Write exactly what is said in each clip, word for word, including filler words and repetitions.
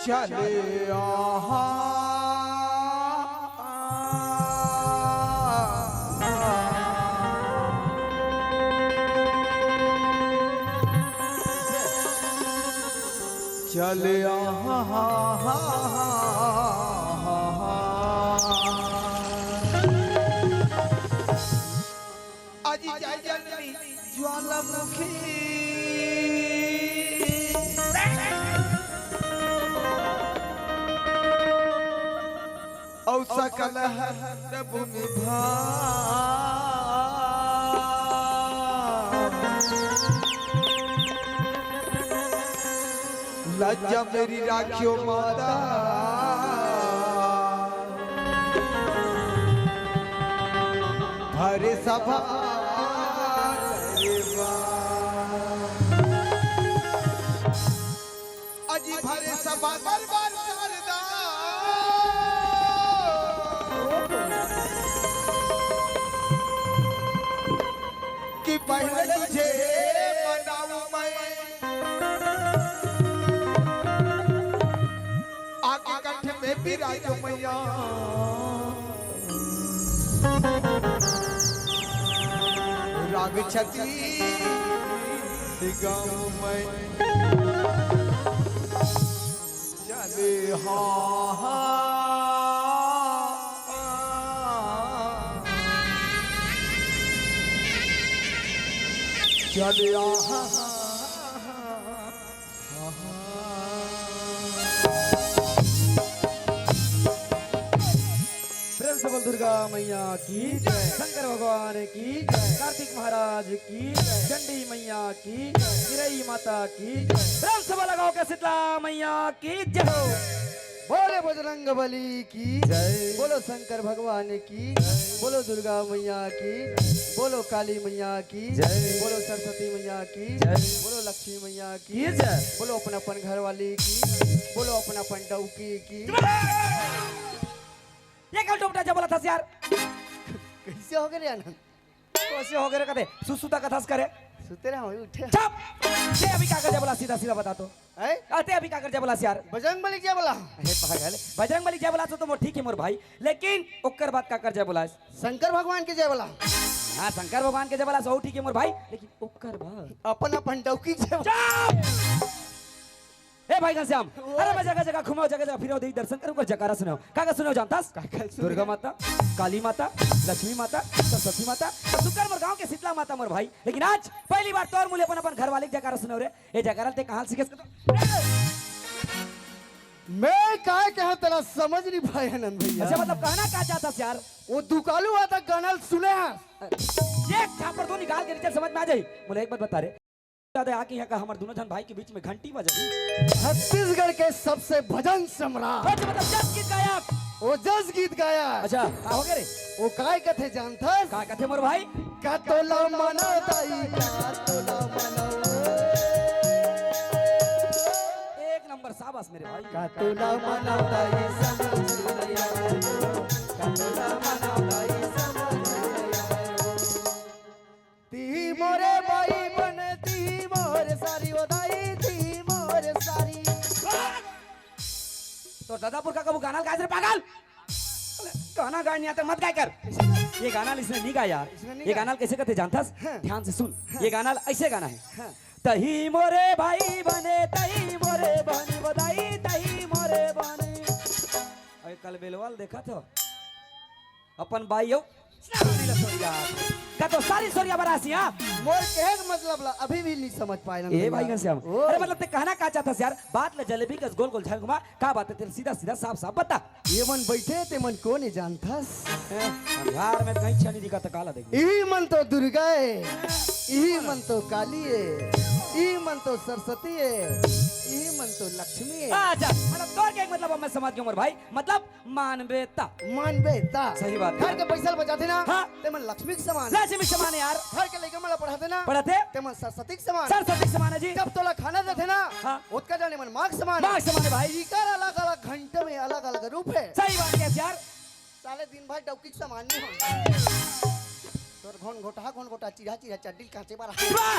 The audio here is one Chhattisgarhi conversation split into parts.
चले आहा। चले आहा। अजी जय जननी ज्वालामुखी। अउ सकल हर भूमि भार। लज्जा मेरी राखियो माता। भरे सभा रे बा। अजी भरे सभा दरबार शारदा। कि पहले तुझे मनाऊं मैं। आके कंठ में विराजो मैया। राग छती गाऊं मैं। चले हाँ, हाँ। प्रेम से बोल दुर्गा मैया की जय, शंकर भगवान की जय, कार्तिक महाराज की जय, चंडी मैया की जय, चिरई माता की जय। प्रेम से बोल गाँव के शीतला मैया की जय हो। बोले बजरंग बली की जय। बोलो शंकर भगवान की जय। बोलो दुर्गा मैया की जय। बोलो काली मैया की जय। बोलो सरस्वती मैया की जय। बोलो लक्ष्मी मैया की की जय। बोलो अपन अपन घर वाली की। बोलो अपन अपन डौकी की। ये कल टोपटा जय बोला था यार। कैसे हो गए रे आनंद? कैसे हो गए रे कथे? सुसुता कथस करे। सुते रहे, वही उठे। चुप। ते अभी काकर जय बोला, सीधा सीधा बता तो। हैं? अते अभी काकर जय बोला यार? बजरंग बली जय बोला। हे पागल, बजरंग बली जय बोला तो, तो मोर ठीक है मोर भाई, लेकिन ओकर बाद काकर जय बोला? शंकर भगवान के जय बोला। हाँ, शंकर भगवान के जय बोला, सो ठीक है मोर भाई, लेकिन ओकर बाद अपन अपन डौकी के जय बोला। चुप! ए भाई घनश्याम, अरे मैं जगह जगह घुमाओ, जगह जगह फिराओ, देख दर्शन करो, ओकर जयकारा सुनाओ। का का सुनाओ जानतास? का का सुनाओ? दुर्गा माता, काली माता, लक्ष्मी माता, सरस्वती माता, तो सुकर मोर गांव के शीतला माता मोर भाई। लेकिन आज पहली बार तोर मुँह ले अपन अपन घर वाली के जयकारा सुनाओ रे। ये जयकारा ते कहाँ सीखे? मैं काय कहा तेरा समझ नहीं पाया आनंद भैया। अच्छा, मतलब कहना का चाहता यार? वो दुकालू आता गाना सुने हैं। एक झापड़ दो निकाल के नीचे समझ में आ जाई। बोले एक बात बता रे। याद है आके यहाँ का हमारे दोनों जन भाई के बीच में घंटी बजा। छत्तीसगढ़ के सबसे भजन सम्राट। अच्छा, मतलब जस गीत गायक। वो जस गीत गायक। अच्छा, का हो गया रे? वो काय कथे जानथस? का कथे मोर भाई? का तोला मना दाई, का तोला मना। एक नंबर, शाबाश मेरे भाई। का तोला मना दाई समझ लिया, का तोला मना दाई समझ लिया। ती मोरे बाई बने, ती मोरे सारी ओ दाई, ती मोरे सारी। तो दादापुर का कबू गाना गाए रे पागल? गाना गाए नहीं आता, मत गाए कर। ये गाना इसने नहीं गाया यार। इसने नहीं ये गाया। गाना कैसे कहते जानथस? हाँ। ध्यान से सुन। हाँ। ये गाना ऐसे गाना है। हाँ। तही मोरे भाई बने, तही मोरे बहनी बदाई, तही मोरे बहनी। अरे कल बेलवाल देखा तो अपन बाई हो। सारी ला सोरिया। का तो सारी सोरिया बरासी, हाँ? मोर कहे के मतलब ला अभी भी नहीं समझ पाए ना ए भैया। भाई घनश्याम, ओ। अरे मतलब ते कहना का चाहता यार? बात ला जलेबी कस गोल गोल झन घुमा। का बात है तेरे, सीधा सीधा साफ साफ बता। ये मन बैठे ते मन कोन ए जानथस? हैं? अंधार में कहीं छनी दिखा त काला देख। इही मन तो दुर्गा ए, इही मन तो काली ए, इही मन तो सरस्वती ए, इही मन तो लक्ष्मी ए। अच्छा, मतलब तोर के एक मतलब अब मैं समझ गया मोर भाई, मतलब मानबे ता। मानबे ता। सही बात घर है। के पैसा ल बचाथे ना, हाँ। ते मन लक्ष्मी के समान। लक्ष्मी के समान है यार। घर के लइका मन ल पढ़ाथे ना, पढ़ाथे। ते मन सरस्वती के समान। सरस्वती के समान है जी। जब तोला खाना देथे ना, हाँ। ओतका जाने मन माँ के समान। माँ के समान है भाई। इकर अलग-अलग घंटे में अलग-अलग रूप है। सही बात है यार। साले दिन भर डौकी के समान नहीं हो। तोर घोन घोटा, घोन घोटा, चिढ़ा चिढ़ा चड्डी कांचे बार। वाह!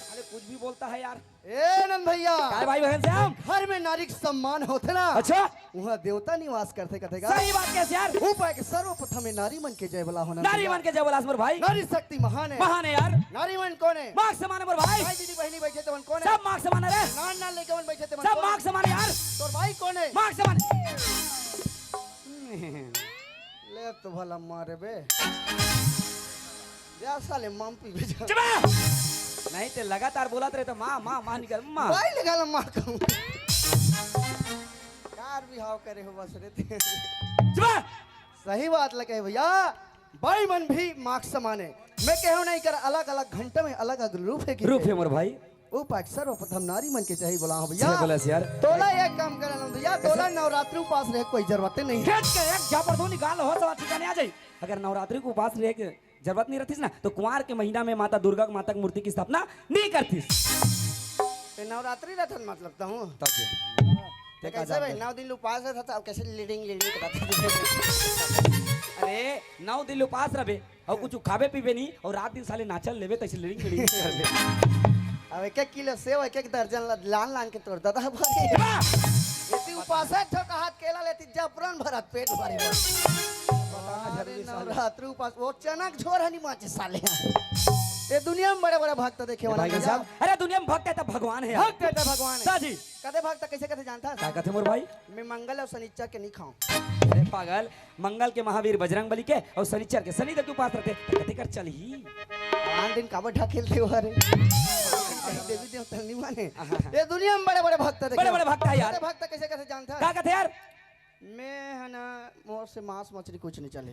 साले कुछ भी बोलता है यार। ए नंद भैया। काय भाई बहन श्याम? घर में नारी के सम्मान होथे ना। अच्छा। उहाँ देवता निवास करथे कथे गा। सही बात कहे यार। उपाय के सर्वप्रथम ए नारी मन के जय बोला होना नारी भैया। मन के जय बोला मोर भाई। नारी शक्ति महान है। महान है यार। नारी मन कोन है? माँ के समान है मोर भाई। भाई दीदी बहनी बैठे तेमन कोन है? सब माँ के समान है रे। नान नान लइका मन बैठे तेमन सब कोन माँ है? के समान है यार। तोर भाई कोन है? माँ के समान। ले तो भला मारे बे। जा साले माम पी बे जा। चुप! नहीं ते लगातार बोलत रहे तो माँ, माँ, माँ निकल, माँ। भाई लगा ला माँ कहूँ। कार बिहाव करे हो बस रे ते। चुप! सही बात लगे भैया, बाई मन भी माँ के समान है। मैं कहूँ नहीं कर अलग-अलग घंटे में अलग-अलग रूप है कि रूप है मोर भाई। उपाय सर्वप्रथम नारी मन के चाही बोला हूँ भैया। सही बोला यार। तोला एक काम कर आनंद भैया, कैसे? तोला नवरात्रि उपास रहे कोई जरूरत नहीं है। खेत के एक झापड़ दो निकाल हो सवा ठिकाने आ जाई। अगर नवरात्रि के उपास रहे के जरूरत नहीं रहतीस ना, तो कुंवार के महीना में माता दुर्गा के माता के मूर्ति की स्थापना नहीं करतीस। ते नवरात्रि रथन मतलब तो हूँ। तब जे। ते ते का कैसे भाई, जानत? नौ दिन उपास रहता था, अब कैसे लिडिंग लिडिंग करता था? अरे, नौ दिन उपास रहबे, अउ कुछ खाबे पीबे नहीं, अउ रात दिन साले नाचल लेबे, तैसे लिडिंग लिडिंग करबे। अब एक एक किलो सेव, एक एक दर्जन ल-, लान लान के तोर दादा भरे। वाह! यदि उपास है, ठोका हाथ केला लेती, जब पुरान भरत पेट भरे। अरे नवरात्रि उपास, वो चना के झोर हनी माचे साले। ये दुनिया में बड़े बड़े भक्त देखे वाला भाई भैया। साहब, अरे दुनिया में भक्त है तो भगवान है यार। भक्त है तो भगवान है। सा जी। कदे भक्त कैसे कथे जानता है? का कथे मोर भाई? मैं मंगल और शनिचर के नहीं खाऊं। अरे पागल, मंगल के महावीर बजरंग बली के और शनिचर के, शनिदेव के उपास रहते, तो कथे कर चल ही। आन दिन काबर ढकेल दे हरे? देवी देवता नहीं माने। ये दुनिया में बड़े बड़े भक्त देखे। बड़े बड़े भक्त है यार। बड़े भक्त कैसे कैसे जानता? का कहते यार? मैं है ना, मोर से मांस मछली कुछ नहीं चले।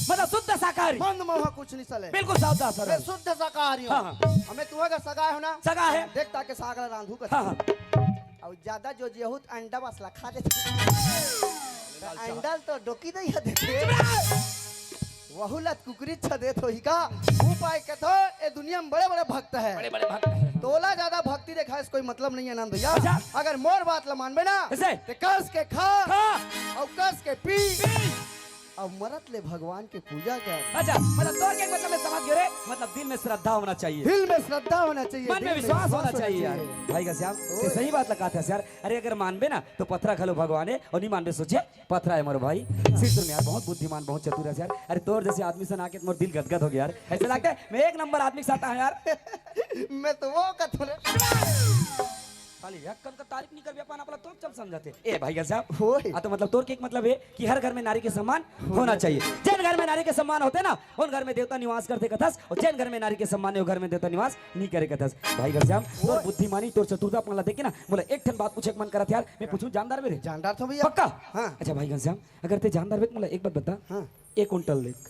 मतलब शुद्ध शाकाहारी। मंद मौहा कुछ नहीं चले। बिल्कुल साफ साफ मैं सर। शुद्ध शाकाहारी हूँ। हाँ, हाँ। हमें तू अगर सगा हो ना, सगा है। देख ताके साग ला रांधू कर। हाँ, हाँ। और ज्यादा जो जेहूत अंडा बसला खा लेते। अंडा तो डोकी दे ही देते। वहू ला कुकरी छ देत होही का? उपाय कथो, ए दुनिया में बड़े बड़े भक्त है। बड़े बड़े भक्त है। तोला ज्यादा भक्ति दिखाए से कोई मतलब नहीं है आनंद भैया। अच्छा। अगर मोर बात ला मानबे ना, कैसे? ते कस के खा, खा। और कस के पी। पी। और मरत ले भगवान के पूजा कर। अच्छा, मतलब तोर के मतलब मैं समझ गयो रे, मतलब दिल में श्रद्धा होना चाहिए। दिल में श्रद्धा होना चाहिए, मन में दिल में विश्वास विश्वास होना होना चाहिए यार। चाहिए। भाई घनश्याम, ओए। ते सही बात लगा था यार। अरे अगर मानबे ना तो पथरा घलो भगवान है और नहीं मानबे सोचे पथरा है मोर भाई। सिर तुम यार बहुत बुद्धिमान, बहुत चतुर है यार। अरे तोर जैसे आदमी से ना के मोर दिल गदगद हो गया यार। ऐसे लगता है मैं एक नंबर आदमी के साथ आया यार। मैं तो वो कथो रे। खाली एक कन का तारीफ नहीं कर अपन आपला तो चल समझाते। ए भाई घनश्याम। ओए। आ तो मतलब तोर के एक मतलब है कि हर घर में नारी के सम्मान होना चाहिए। जेन घर में नारी के सम्मान होते ना, उन घर में देवता निवास करते कथस, और जेन घर में नारी के सम्मान है, वो घर में देवता निवास नहीं करे कथस। भाई घनश्याम, तोर ओए। बुद्धिमानी, तोर चतुरता पन ला देख के ना, मोला एक ठन बात पूछे के मन करत यार। मैं पूछूं, जानदार मेरे? जानदार तो भैया। पक्का? हाँ। अच्छा भाई घनश्याम, अगर ते जानदार बे, मोला एक बात बता। हाँ। एक कुंटल देख।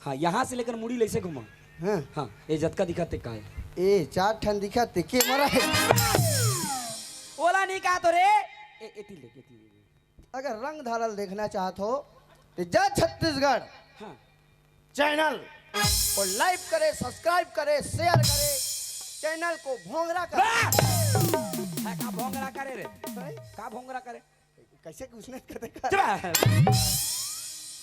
हाँ, यहाँ से लेकर मुड़ी ले से घुमा। हाँ। हाँ, ये जतका दिखा ते का है? ए, चार ठन दिखा ते के मरा है? ओला नहीं कहा तो रे। ए, एती ले, एती ले। अगर रंग धारल देखना चाहत हो, तो जा छत्तीसगढ़। हाँ। चैनल को लाइक करे, सब्सक्राइब करे, शेयर करे, चैनल को भोंगरा करे। वाह! है का भोंगरा करे रे? हैं? का भोंगरा करे? कैसे कुछ नहीं करते कर? चुप रह।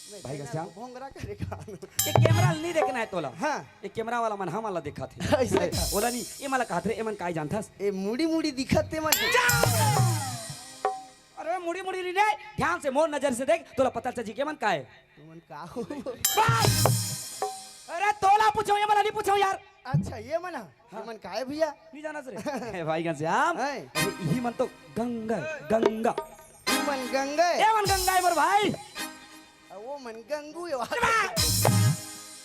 नहीं, भाई चैनल घनश्याम। को भोंगरा करे का? ये कैमरा नहीं देखना है तोला। हाँ। ये कैमरा वाला मन हम वाला देखा थे। ऐसे का? बोला नहीं, ये मला कहा थे, ये मन काय जानथस? ये मुड़ी मुड़ी दिखत ते मन। अरे मुड़ी मुड़ी नहीं रे, ध्यान से मोर नजर से देख, तोला पता चल जी के मन का है। तुमन का हो? बस! अरे तोला पूछो, ये मन नहीं पूछो यार। अच्छा, ये मन, हाँ। ये मन का है भैया? नहीं जाना सर। ए, भाई घनश्याम, हैं? अरे यही मन तो गंगा है, गंगा। ये मन गंगा है? ये मन गंगा है मोर भाई। अब वो मन गंगू है वहाँ।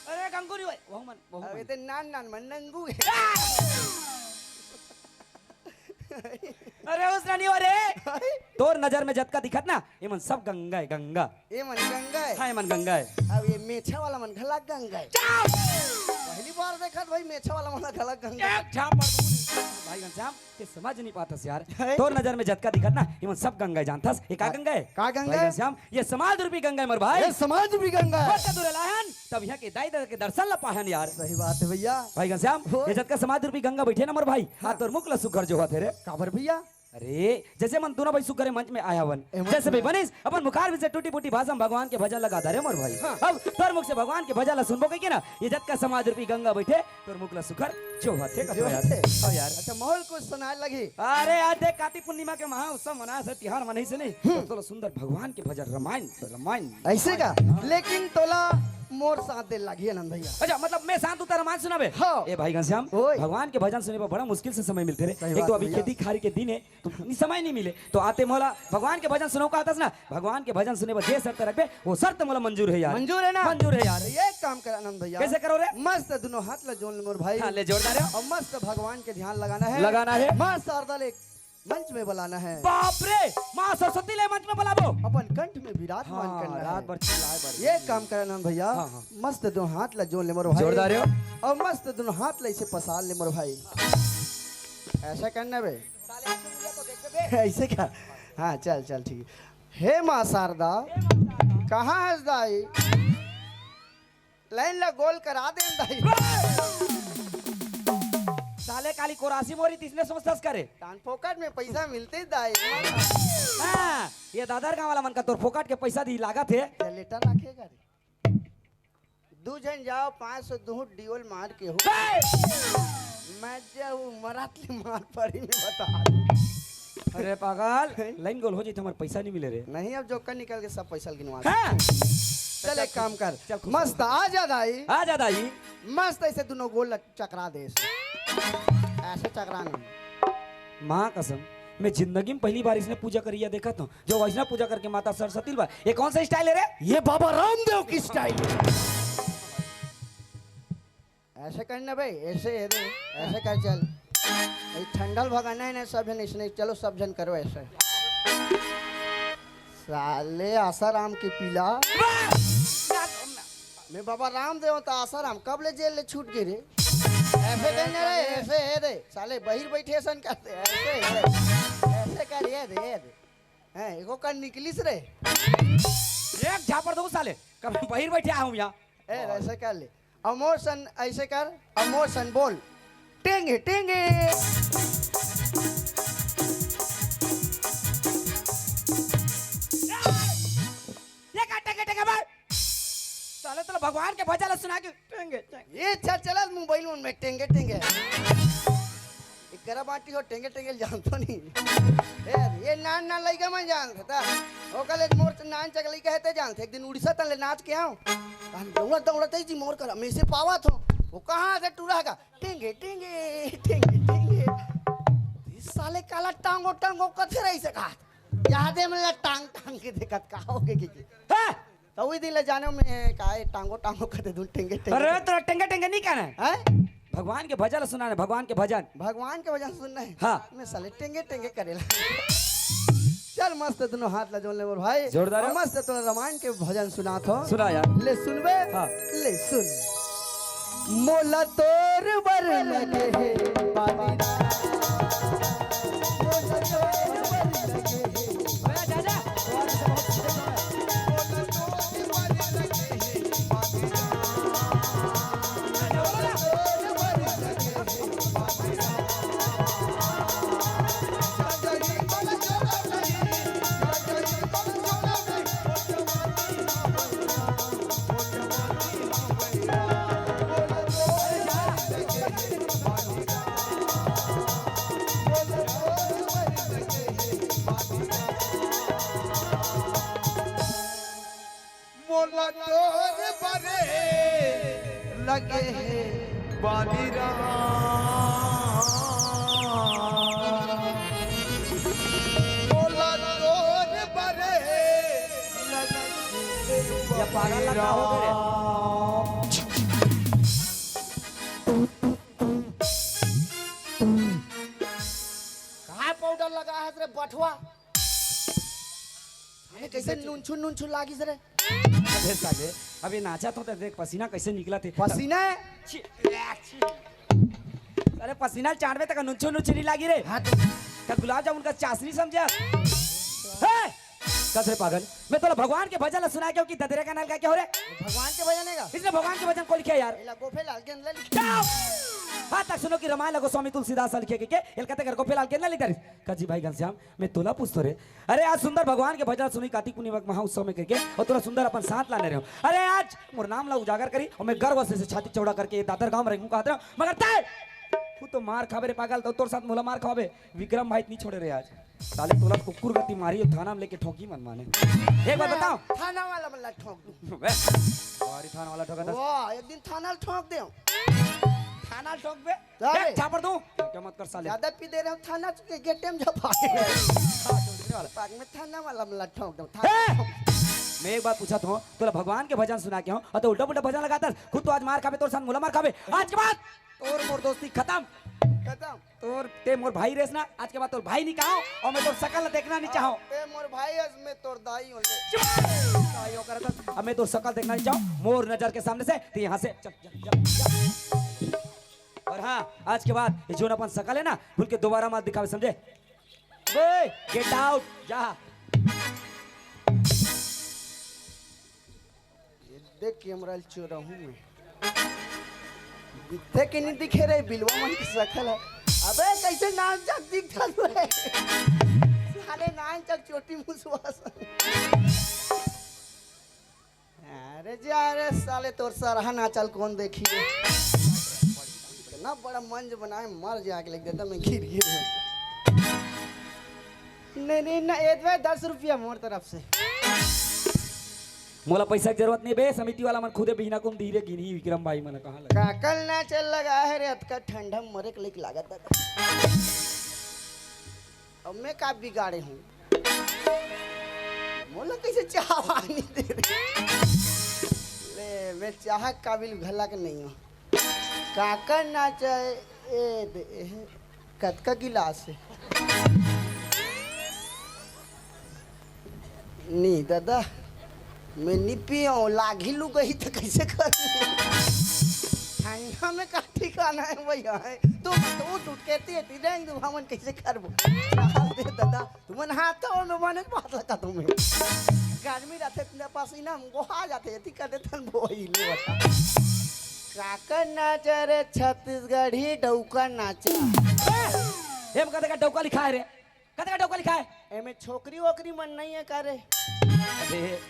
अरे गंगू नहीं भाई, वो मन, वो अब मन। ये तो नान नान मन नंगू है। अरे उसने नहीं हो रे। अरे? तोर नजर में जतका दिखत ना, ये मन सब गंगा है, गंगा। ये मन गंगा है। हाँ, ये मन गंगा है। अब ये मेछा वाला मन घला गंगा है। चुप! पहली बार देखत भाई मेछा वाला मन घला गंगा है। एक झापड़ दूं। भाई घनश्याम, ते समझ नहीं पाता यार। है? तोर नजर में जतका दिखत ना, ये मन सब गंगा है, जानथस? ये का गंगा है? का गंगा भाई है? घनश्याम, ये समाज रूपी गंगा है मोर भाई। ये समाज रूपी गंगा है। वो तो दूर लाहन, तब यहाँ के दाई दादा के दर्शन ला पाहन यार। सही बात है भैया। भाई घनश्याम, हो। ये जतका समाज रूपी गंगा बैठे ना मोर भाई, हाँ। हाँ, तोर मुख ला सुघर जो होत हे रे। काबर भैया? अरे, जैसे मन दोनों भाई सुघर मंच में आया हवन, ए, मंच जैसे में। भी बनिस, अपन मुखार में से टूटी फूटी भाषा में भगवान के भजन लगा दे रे मोर भाई। हाँ। अब तोर मुख से भगवान के भजन ला सुनबो कहिके ना, ये जतका समाज रूपी गंगा बैठे, तोर मुख ला सुघर जो होत हे, जो कथो यार। होत हे। हाँ यार। अच्छा, माहौल कुछ सुनाए लगी। अरे यार, देख, कातिक पूर्णिमा के महा उत्सव मनाए से, तिहार मनाए से नहीं, हम्म। तो तोला सुंदर भगवान के भजन, रामायण, रामायण। ऐसे का? हाँ। लेकिन तोला मोर साथ दे लगी आनंद भैया। अच्छा, मतलब मैं साथ उतार रामायण सुनाबे? हाँ। ए भाई घनश्याम, ओए। भगवान के भजन सुने बर बड़ा मुश्किल से समय मिलथे रे। सही एक बात तो अभी भैया। खेती खारी के दिन है, तो समय नहीं मिले, तो आते मोला भगवान के भजन सुनो कहतस ना, भगवान के भजन सुने बर जे शर्त रखबे, वो शर्त मोला मंजूर है यार। मंजूर है ना? मंजूर है यार। तो एक काम कर आनंद भैया। कैसे करो रे? मस्त दोनों हाथ ला जोड़ ले मोर भाई। हाँ, ले जोड़ डारे। और मस्त भगवान के ध्यान लगाना है। लगाना है। माँ शारदा ले मंच में बुलाना है। बाप रे, माँ सरस्वती ले मंच में बुलाबो। अपन कंठ में विराजमान हाँ, करना रात है। भर चिल्लाए बर। ये काम कर आनंद भैया। हाँ, हाँ। मस्त दोनों हाथ ला जोड़ ले मोर भाई। जोड़ डारे। और मस्त दोनों हाथ ला इसे पसार ले मोर भाई। ऐसा करना बे। साले आजू मुझे तो देख बे। ऐसे क्या? हाँ, चल, चल, ठीक है। हे माँ शारदा, कहाँ हस दाई? लाइन ला गोल करा दे दाई। साले काली कोरासी मोरी तिसने सोचतस करे। तान फोकट में पैसा मिलते दाई। हाँ, ये दादर गाँव वाला मन का तोर फोकट के पैसा दी लागत है। जनरेटर रखेगा रे। दू झन जाओ, पाँच सौ दूहूँ डियोल मार के हो। बे! मैं जाऊ मरात ले मार पड़ी में बता। अरे पागल, लाइन गोल हो जाई तो हमार पैसा नहीं मिले रे। नहीं, अब जोकर निकल के सब पैसा गिनवा दे। हाँ। चल एक काम कर, चल खुश मस्त आ जा दाई। आ जा दाई। मस्त ऐसे दोनों गोल लग-, चकरा दे ऐसे। ऐसे चकरा नहीं। माँ कसम, मैं जिंदगी में पहली बार इसने पूजा करिया देखा था। जो वैष्णव पूजा करके माता सरस्वती ला, ये कौन सा स्टाइल है रे? ये बाबा रामदेव की स्टाइल है। ऐसे करना भाई, ऐसे है रे, ऐसे कर चल। ये ठंडल भगाना है ना, सब जन इसने, चलो सब जन करो ऐसे। साले आसाराम के पीला। मैं बाबा रामदेव तो आसाराम कब ले जेल ले छूट गए रे? ऐसे करना रे, ऐसे है रे, साले बहिर बैठे ऐसन करते, ऐसे है रे। ऐसे कर, ये दे, ये दे। हैं, एगो कर निकलिस रे। एक झापड़ दो साले, कब बहिर बैठे आऊं यहाँ। ए, ऐसे कर ले। अमोर सन ऐसे कर, अमोर सन बोल। टेंगे, टेंगे। ये का टेंगे, टेंगे बोल? साले तोला भगवान के भजन ला सुना के टेंगे, टेंगे। ये चल, चल मोबाइल में टेंगे, टेंगे। एकरा बाटी हो टेंगे, टेंगे जानतो नहीं। ए, ये नान, नान लइका मन जानत था। ओकर ले मोर नान चक लइका है ते जानत। एक दिन उड़ीसा तन ले नाच के आओ। हम दौड़त, दौड़त ही जी मोर कर, मैं से पावत हो। वो कहाँ से टूरा का? टेंगे, टेंगे, टेंगे, टेंगे। इस साले काला टांगो, टांगो कथे रही से कहा। यादे में ला टांग, टांग के देखत का हो के, के, के। हाँ! तो वही दिन ले जाने में का है, टांगो, टांगो कथे दूं, टेंगे, टेंगे। अरे, तोला टेंगे, टेंगे नहीं कहना है। हैं? भगवान के भजन सुनाना है, भगवान के भजन। भगवान के भजन सुनना है? हाँ। मैं साले टेंगे, टेंगे करेला। चल मस्त दोनों हाथ ला जोड़ ले मोर भाई। जोरदार। और मस्त तो रामायण के भजन सुनात हो। सुना यार। ले सुनबे? हाँ। ले सुन। मोला तोर बर लगे हे बाबा। मोला तोर बर लगे हे। मोला तोर बरे लगे हे बाबी राम। मोला तोर बरे लगे हे ये पागल लगा हो गए रे। कहाँ पाउडर लगा है रे बठवा? अरे कैसे नुनछुन नुनछुन लागिस रे? अबे साले, अबे नाचा तो देख पसीना कैसे निकला थे। पसीना है? छी, छी। अरे पसीना चाटबे तक नुनछुन नुनछुन नहीं लागी रे। हाँ तो का गुलाब जामुन का चाशनी समझा? हे! कस रे पागल, मैं तोला भगवान के भजन ला सुना के हो कि ददरे का नल का क्या हो रे? भगवान के भजन है का? इसने भगवान के भजन को लिखे यार। एला गोफे लाल गेंद ला लिखे। क्या? हाँ तक सुनो कि रामायण ला गोस्वामी तुलसीदास लिखे के, के? एल कहते कर गोफे लाल गेंद ला लिख दे। का जी भाई घनश्याम, मैं तोला पूछतो रे। अरे आज सुंदर भगवान के भजन सुनी कार्तिक पूर्णिमा के महा उत्सव में करके, और तोला सुंदर अपन साथ लाने रहे हो। अरे आज मोर नाम ला उजागर करी और मैं गर्व से, से छाती चौड़ा करके ये दादर गांव में रहूं कहत रहे हो। मगर तय तू तो मार खाबे रे पागल, तो तोर साथ मोला मार खाबे। विक्रम भाई इतनी छोड़े रे आज। साले तोला कुकुर गति मारी थाना में लेके ठोकी मन माने। एक बार बताओ। थाना वाला बल्ला ठोक दूं। बे, सॉरी थाना वाला ठोका था। वाह, एक दिन थाना ठोक दे। थाना ठोक बे। अरे। एक झापड़ दूं। क्या मत कर साले। ज्यादा पी दे रहे हो थाना चुके गेटे में जब आए। पाक में थाना वाला मला ठोक दो। थाना ए! मैं एक बात पूछा था, तोला भगवान के भजन सुना के हो, और तो उल्टा पुल्टा भजन लगाता है। खुद तो आज मार खाबे, तोर साथ मोला मार खाबे। आज के बाद तोर मोर दोस्ती खत्म। खत्म। तोर ते मोर भाई रेस ना, आज के बाद तोर भाई नहीं कहो, और मैं तोर शकल देखना नहीं चाहो। ते मोर भाई है, मैं तोर दाई हूँ ले। चुप! दाई हो कर तो, अब मैं तोर शकल देखना नहीं चाहो, मोर नजर के सामने से, ते यहाँ से चल, चल, चल, चल। और हाँ, आज के बाद ये जोन अपन शकल है ना, भूल के दोबारा मत दिखावे, समझे? बे, गेट आउट, जा। ये देख कैमरा चोरा हूँ मैं। दिखथे कि नहीं दिखे रे, बिलवा मन की शकल है। अबे, कैसे नान चक दिखता तू है? साले नान चक चोटी मुसवा सन। अरे जा रे साले, तोर सरहा नाचल कौन देखी रे? इतना बड़ा मंच बनाए, मर जाके लिख देता मैं, गिर गिर। नहीं, नहीं, ना, ए दे दस रुपया मोर तरफ से। मोला पैसा के जरूरत नहीं बे, समिति वाला मन खुदे बिहना कुन धीरे गिनही, विक्रम भाई मन कहाँ लगे? काकल नाचल लगा है रे, अतका ठंडा मरे के लेके लागत बा। अब मैं का बिगाड़े हूँ? मोला कैसे चाह पानी दे रहे? ले, मैं चाह काबिल घला के नहीं हूँ। काकर नाचा ए दे, ए, कतका गिलास हे? नी ददा, मैं नी पियंव, लागी लुगई त कइसे कर? ठंडा में का ठिकाना हे भैया, हे? तू, तू टुटकेती हे, ती रेंग दू, हमन कइसे करबो? दे ददा, तुमन हाथ तो में बने बात लगा तुम्हें। गर्मी रहते, इतना पसीना हमको आ जाते, ये कर देते हैं, वो ही नहीं बता। काकर नाचा रे छत्तीसगढ़ी डौका नाचा। ए, एम कते का डौका लिखा हे रे? कते का डौका लिखा हे? एमे छोकरी वोकरी मन नहीं हे का रे? अरे,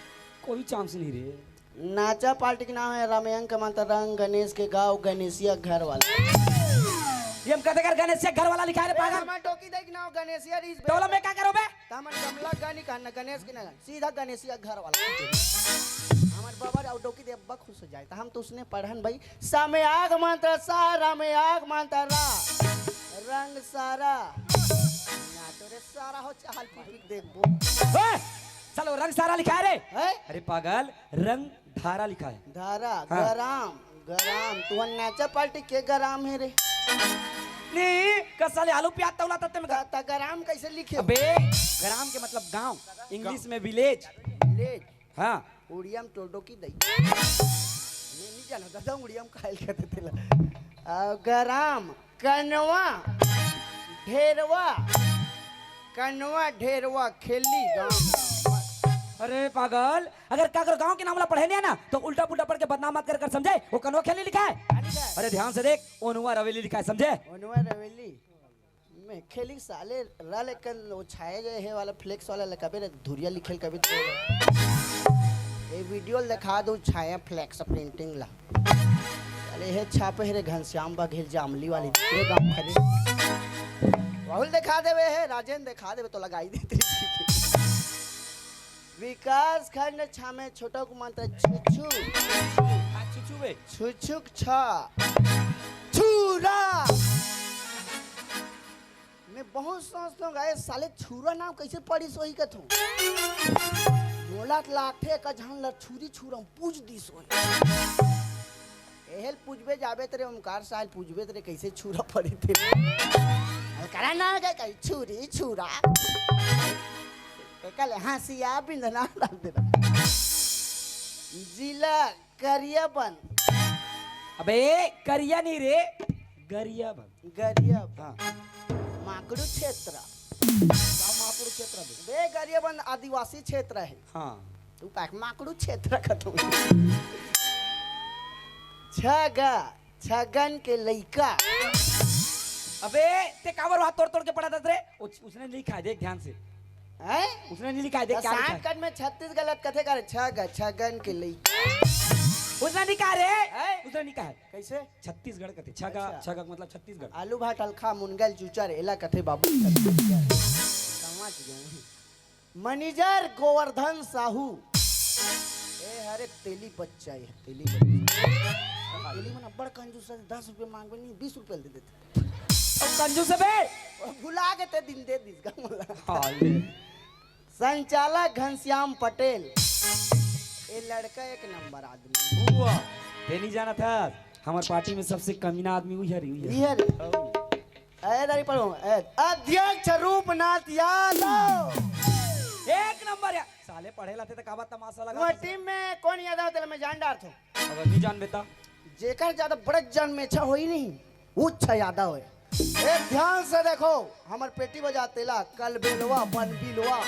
कोई चांस नहीं रे। नाचा पार्टी के नाम हे रामयंक मंत्र रंग गणेश के गाँव गणेशिया घर वाला। एम कते का गणेशिया घर वाला लिखा हे रे ए, पागल? हमार डौकी देख नाम गणेशिया रीस बे। तोला मैं का करो बे? त हमन गमला गानी कहन ना गणेश के ना गान। सीधा गणेशिया घर वाला। हमर बाबा अउ डौकी दे अब्बा खुश हो जाए। त हम तो उसने पढ़न भाई। समयाग मंत्र सा, रमयाग मंत्र रा। रंग सारा। ना तो रे सारा हो चाल पी पी के देखबो। ए, चलो रंग सारा लिखा हे रे। हैं? अरे पागल, रंग धारा लिखा हे। धारा, हाँ। गराम, गराम। तुहर नाचा पार्टी के गराम हे रे? नी, कसा ले आलू प्याज तौला तत्ते में त, त गराम कइसे लिखे? अबे, गराम के मतलब गांव, इंग्लिश में विलेज। विलेज। हाँ। उड़िया म टोडो की दई। मैं नहीं जाना दादा, उड़िया म काहे कहते तेला। आ, गराम, कनवा, ढेरवा, कनवा, ढेरवा, खेली गांव। अरे पागल, अगर काकर गांव के नाम ला पढ़े नहीं हे ना, तो उल्टा पुल्टा पढ़ के बदनाम मत कर, कर, समझे? वो कनवा खेली लिखा हे। अरे ध्यान से देख, ओनुआ रवेली लिखा हे, समझे? ओनुआ रवेली। मैं खेली साले ला लेकिन वो छाया जो हे वाला फ्लेक्स वाला लकाबे रे धुरिया लिखेल कभी तो। ये वीडियो ल दिखा दो छाया फ्लेक्स प्रिंटिंग ला। साले हे छापे हे रे घनश्याम बघेल जामली वाली। ये गांव खड़े। राहुल दिखा देवे हे, राजेंद्र दिखा देवे तो लगाई देते। विकास खंड छा में छोटा को मंत्र छुछु। का छुछु बे? छुछुक छा। छुरा। मैं बहुत सोचता हूँ, "ए साले छुरा नाम कइसे पड़िस होही?" कथूँ। मोला त लागथे, का झन ल छुरी छुरा म पूज दिस होही। एहल पूजबे जाबे तेरे ओमकार साल पूजबे तेरे कइसे छुरा पड़ी तेरे। करा ना गए कहीं छुरी छुरा। एकल हंसिया बिंदना डाल देना। जिला गरियाबंद। अबे, करिया नहीं रे, गरियाबंद। गरियाबंद। हाँ। माकड़ू क्षेत्र। का माकड़ू क्षेत्र बे? बे, गरियाबंद आदिवासी क्षेत्र हे। हाँ। तू का माकड़ू क्षेत्र का तू। छगा, छगन के लइका। अबे, ते काबर वहाँ तोड़ तोड़ के पढ़ा था रे? उस-, उसने नहीं लिखा है, देख ध्यान से। हैं? उसने नहीं लिखा है, देख क्या लिखा है। शॉर्टकट में छत्तीसगढ़ कथे करे, छग, छगन के लइका। उसने नहीं कहा रे। हैं? उसने नहीं कहा है। कैसे? छत्तीसगढ़ कथे, छगा, अच्छा। छगा मतलब छत्तीसगढ़। आलू भात अलखा मुनगल चूचर, एला कथे बाबू छत्तीसगढ़। समझ गए। मैनेजर गोवर्धन साहू। ए, अरे तेली बच्चा, ये तेली बच्चा। तेली मन अब्बड़ कंजूस हे, दस रुपये मांगबे नहीं, बीस रुपये दे देथे। अब कंजूस हे बे। भुला के ते दिन दे दिस गा मोला। हाँ, ले। संचालक घनश्याम पटेल। ये लड़का एक नंबर आदमी। हुआ। ते नहीं जाना था, हमार पार्टी में सबसे कमीना आदमी वही हरी, वही हरी। ये हरी। हाँ। ए, दारी पढ़ो, ए, अध्यक्ष रूपनाथ यादव। एक नंबर या-, साले पढ़े लाथे त काबा तमाशा लगा वो था। टीम में कौन यादव तेला मैं जान डारथों। अब नहीं जान बेटा। जेकर ज्यादा बड़क जान मेछा होई नहीं, वो अच्छा यादव हे। ए, ध्यान से देखो, हमर पेटी बजा तेला, कलबेलवा, बनबिलवा।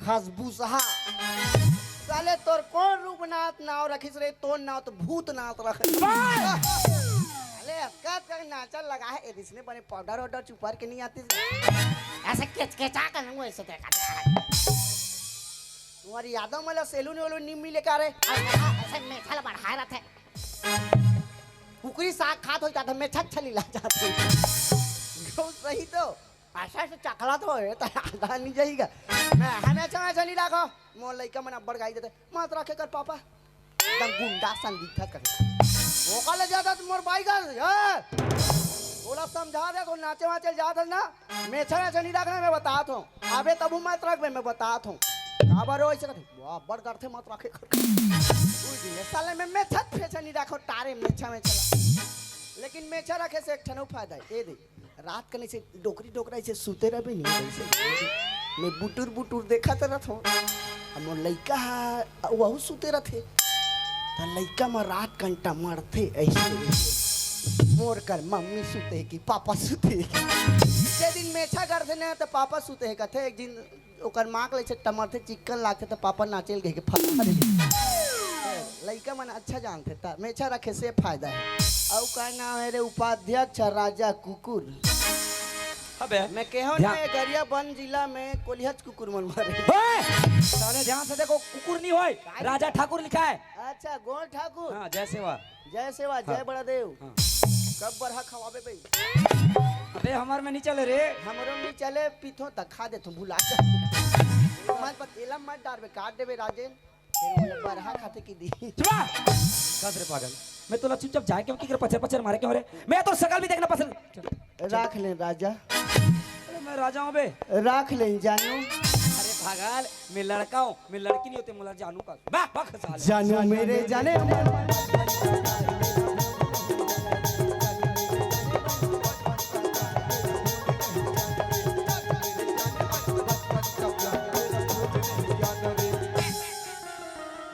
खसबूसहा। साले तोर कौन रूपनाथ नाव रखिस रे? तोर नाव तो भूतनाथ रखिस। वाह! साले अतका तक नाचा लगा हे, ए, इसने बने पाउडर वाउडर चुपर के नहीं आतिस। ऐसे केचकेचा कर लूंगा, ऐसे देखा था। तुम्हारी यादव मला सैलून वैलून नहीं मिले का रे? ऐसे मेछा ला बढ़ाए रहते। कुकरी साग खात होई त मेछा छली ला जात होई। गौ सही तो। अइसे अइसे चखला तो हे, त आधा नहीं जाइगा। मैं हमेशा ऐसा नहीं रखो। मोर लइका मन अब्बड़ गाई देथे, "मत रखे कर पापा।" एकदम गुंडा सन दिखत करे। ओकर ले जादा त मोर बाई गा, ए! ओला समझा दे, तो नाचे वाचे जात हस ना, मेछा ऐसा नहीं रखना, मैं बतात हूँ। अबे तबू मत रखबे, मैं बतात हूँ। काबर हो ऐसे करथे? वो अब्बड़ करथे, मत रखे कर। ये साले में मेछा फेछा नहीं रखो, टारे मेछा में चला। लेकिन मेछा रखे से एक ठन अउ फायदा हे, ए दे। रात कने से डोकरी डोकरा ऐसे सुते रहबे नहीं, ऐसे। मैं बुटुर बुटुर देखत रहत हूँ। अब मोर लइका ह, वहू सुते रहथे। त लइका म रात कन टमरथे ऐसे, ऐसे। मोर कर मम्मी सुते हे कि पापा सुते हे कि। जे दिन मेछा करथे ना, त पापा सुते हे कथे। एक दिन ओकर माँ के लइसे टमरथे, चिक्कन लागथे, त पापा नाचे ल कहिके फंसा दे। लइका मन अच्छा जानथे, त मेछा रखे से फायदा हे। अउ का नाम हे रे, उपाध्यक्ष राजा कुकुर। अबे, मैं केहो ना, ध्यान ये गरियाबंद जिला में कोलिहच कुकुर मन मारे। ओए! साले ध्यान से देखो, कुकुर नहीं होय, राजा ठाकुर लिखा है। अच्छा, गोल ठाकुर। हाँ, जय सेवा। जय सेवा, जय हाँ। बड़ा देव। हाँ। कब बरहा खवाबे बे? अबे, हमर में नहीं चले रे। हमरो में नहीं चले, पीथो त खा देथो, भुला जा। मत बत-, एला मत डारबे, काट देबे राजेन। फिर ओला बरहा खाथे कि दी। चुप रह। कस रे पागल, मैं तोला चुपचाप जाए के हूँ कि पचर पचर मारे के हूँ रे? मैं तो शकल भी देखना पसंद। राख ले राजा। अरे मैं राजा हूँ बे। राख ले जानू। अरे पागल, मैं लड़का हूँ, मैं लड़की नहीं होते, मोला जानू का। बा, बा, खसा ले। जानू मेरे जाने।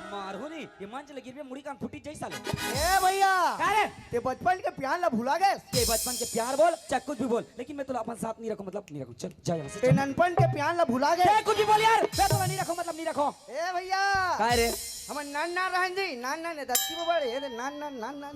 मारहूँ नहीं, ये मंच ले गिरबे, मुड़ी कान फूटी जाई साले। ए भैया, का रे? ते बचपन के प्यार ला भुला गए? ते बचपन के प्यार बोल, चाहे कुछ भी बोल, लेकिन मैं तोला अपन साथ नहीं रखूँ, मतलब नहीं रखूँ। चल, जा यहाँ से, ते चल। ननपन के प्यार ला भुला गए? ते कुछ भी बोल यार, मैं तोला नहीं रखूँ, मतलब नहीं रखूँ। ए भैया, का रे? हमन नान नान रहन जी, नान नान, ए दत्ती बबड़, ए दे नान नान, नान नान।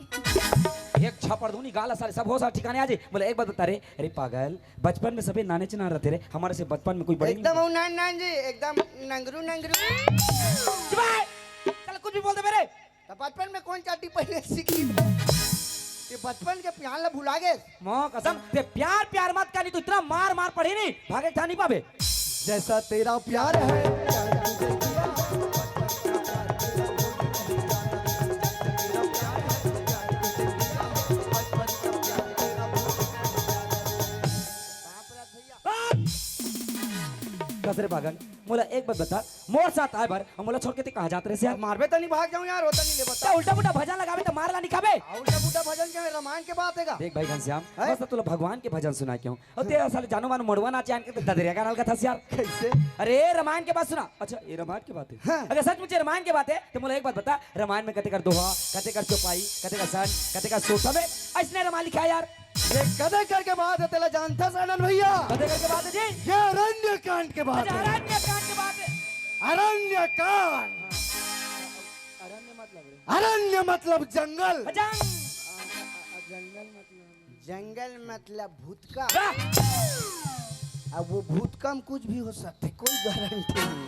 एक छापड़ दूनी गाल साले, सब होश ठिकाने आ जी। बोले, एक बात बता रे, अरे पागल, बचपन में सभी नाने च नान रहते रे, हमारे से बचपन में कोई बड़े नहीं एकदम हो नान नान जी, एकदम नंगरू नंगरू। चुप है! साला कुछ भी बोल दे मेरे। तो बचपन में कौन चड्डी पहने सीखी? ये बचपन के प्यार ला भुला गए। माँ कसम, ते प्यार प्यार मत कर, नहीं तो इतना मार मार पड़ी नहीं, भागे जा नहीं पावे। जैसा तेरा प्यार है। बाप रे भैया। कस रे पागल, मोला एक बात बता, मोर साथ आए बर, अउ मोला छोड़ के ते कहाँ जात रहे यार? मारबे त नहीं भाग जाऊँ यार, होता नहीं ले बता। उल्टा पुल्टा भजन लगावे त मार ला नहीं खाबे। आ, उल्टा पुल्टा भजन क्या है, रामायण के बात है का? देख भाई घनश्याम, हैं? बस तो तोला भगवान के भजन सुना के हूँ। अउ ते साले जानू मानू मड़वा नाचे आन के ते ददरिया गाना ल गाथस यार। कैसे? अरे रामायण के बात सुना। अच्छा, ये रामायण के बात है? हाँ। अगर सच मुच रामायण के बात है, तो मोला एक बात बता, रामायण में कते कर दोहा, कते कर चौपाई, कते कर सन, कते कर सोरठा में, ऐसने रामायण लिखा है यार। ये कते कर के बात है, तेला जानथस आनंद भैया? कते कर के बात है जी? ये अरण्य कांड के बात अच्छा, है। अरण्य कांड के बात है। अरण्य कांड। अरण्य मतलब रे। अरण्य मतलब जंगल। जंग-, जंगल मतलब जंगल मतलब भूतका। वाह! अब वो भूतका में कुछ भी हो सकते, कोई गारंटी नहीं।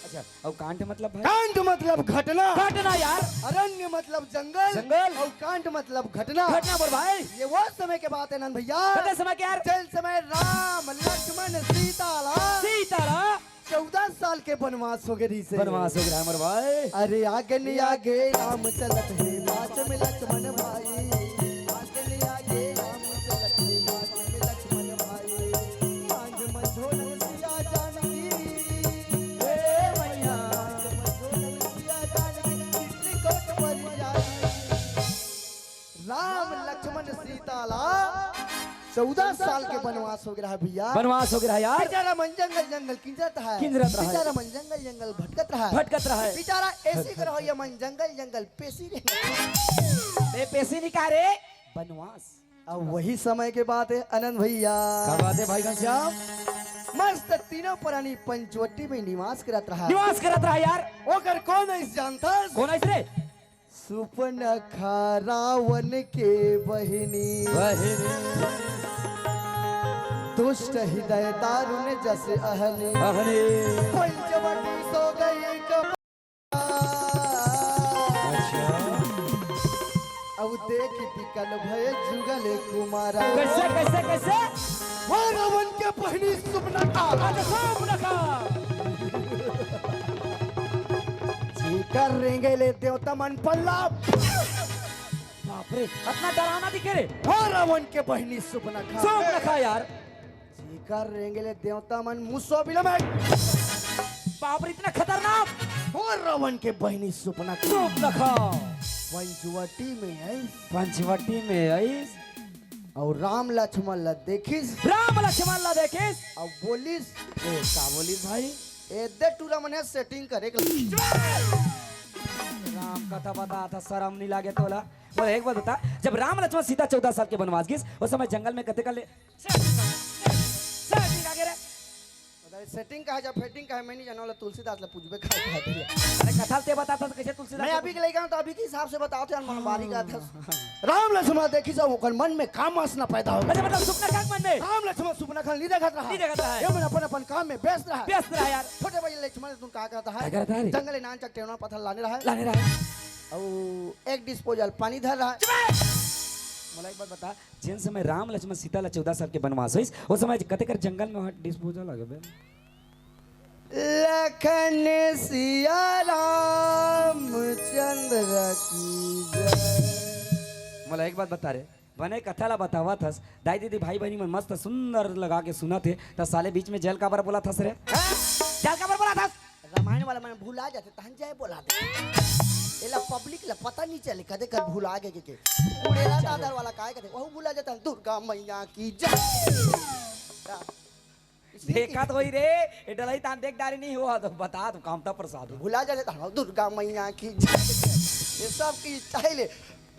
अच्छा, अउ कांड मतलब भाई? कांड मतलब घटना। घटना यार। अरण्य मतलब जंगल। जंगल। अउ कांड मतलब घटना। घटना बोल भाई। ये वो समय के बात है नंद भैया। कते समय के यार? जेन समय राम, लक्ष्मण, सीता ला। सीता ला। चौदह साल के बनवास हो गए रहिसे। बनवास हो गया हमर भाई। अरे आगे नहीं आगे राम चलत हे, पाछ में लक्ष्मण भाई। आगे नहीं आगे राम चलत हे, पाछ में लक्ष्मण भाई। कांड में झोलन सिया जानकी। हे मैया। कांड में झोलन सिया जानकी, चित्रकूट पर जाई। राम लक्ष्मण सीता ला चौदह साल के बनवास हो गया है भैया। बनवास हो गया है यार। बेचारा मन जंगल जंगल किंजरत है। किंजरत रहा है। बेचारा मन जंगल जंगल भटकत रहा है। भटकत रहा है। बेचारा एसी कर हो या मन जंगल जंगल पेशी रे। ए, पेशी नहीं कहा रे, बनवास। अब वही समय के बात है आनंद भैया। क्या बात है भाई घनश्याम? मस्त तीनों प्राणी पंचवटी में निवास करत रहा। निवास करत रहा यार। ओकर कौन है जानता? कौन है रे? सुपनखा रावण के बहिनी। बहिनी। दुष्ट हृदय दारुण जस अहनी। अहनी। पंचवटी सो गई कब-, अच्छा। अब देख बिकल भय जुगल कुमारा। कैसे, कैसे, कैसे? वो रावण के बहिनी सुपनखा। अच्छा, सुपनखा। जेकर रेंगे ले देवता मन पल्ला। बाप रे, इतना डरावना दिखे रे। हो रावण के बहिनी सुपनखा। सुपनखा यार। जेकर रेंगे ले देवता मन मुसो बिलो में। बाप रे, इतना खतरनाक। और रावण के बहिनी सुपनखा। सुपनखा। पंचवटी में आइस। पंचवटी में आइस। अउ राम लक्ष्मण ला देखिस। राम लक्ष्मण ला देखिस। अउ बोलिस। ए, का बोलिस भाई? ए दे टूरा मन हे setting करे के लगिस। राम कथा बताथस, शरम नइ लागे तोला? बोले, एक बात बता, जब राम लक्ष्मण सीता चौदह साल के बनवास गिस, ओ समय जंगल में कते कर ले? Setting, setting आगे रे। अरे setting का हे, जब fitting का हे, मैं नइ जानंव, ओला तुलसीदास ला पूछबे का हे? अरे कथा ते बताथस, कइसे तुलसीदास मैं ला अभी के लइका हंव, त अभी के हिसाब से बतावत हंव, मन बारी का था। राम लक्ष्मण देखिस, ओकर मन में का वासना पैदा हो गे। अच्छा, मतलब सुपनखा के मन में? राम लक्ष्मण सुपनखा ल नइ देखत रहा। नइ देखत रहा। ये मन अपन अपन काम में व्यस्त रहा। व्यस्त रहा यार। छोटे भाई लक्ष्मण तुम का करत रहा? का करत रहा रे? जंगल ले नानचक टेवना पत्थर लाने रहा। लाने रहा। अउ एक disposal पानी धर रहा। चुप! मोला एक बात बता, जेन समय राम लक्ष्मण सीता ला चौदह साल के बनवास होइस, ओ समय कते कर जंगल में वहाँ disposal आ गे बे? लखन सिया रामचंद्र की जय। मोला एक बात बता रे, बने कथा ला बतावत हस, दाई दीदी भाई बहिनी मन मस्त सुंदर लगा के सुनत हे, त साले बीच में जय ल काबर बोलत हस रे? हैं? जय ल काबर बोलत हस? रामायण वाला मन भुला जाथे, तहन जय बोला दे। एला public ला पता नइ चले, कते कर भुला गे के, के। उड़ेला दादर वाला काय कथे, वहू भुला जाथे, दुर्गा मैया की जय। इसलिए कि देखत होही रे, ए डलई तान देख डारे नइ हो, तो बता तू, कामता प्रसाद हो। भुला जाथे, तो दुर्गा मैया की जय। ये सब की style हे।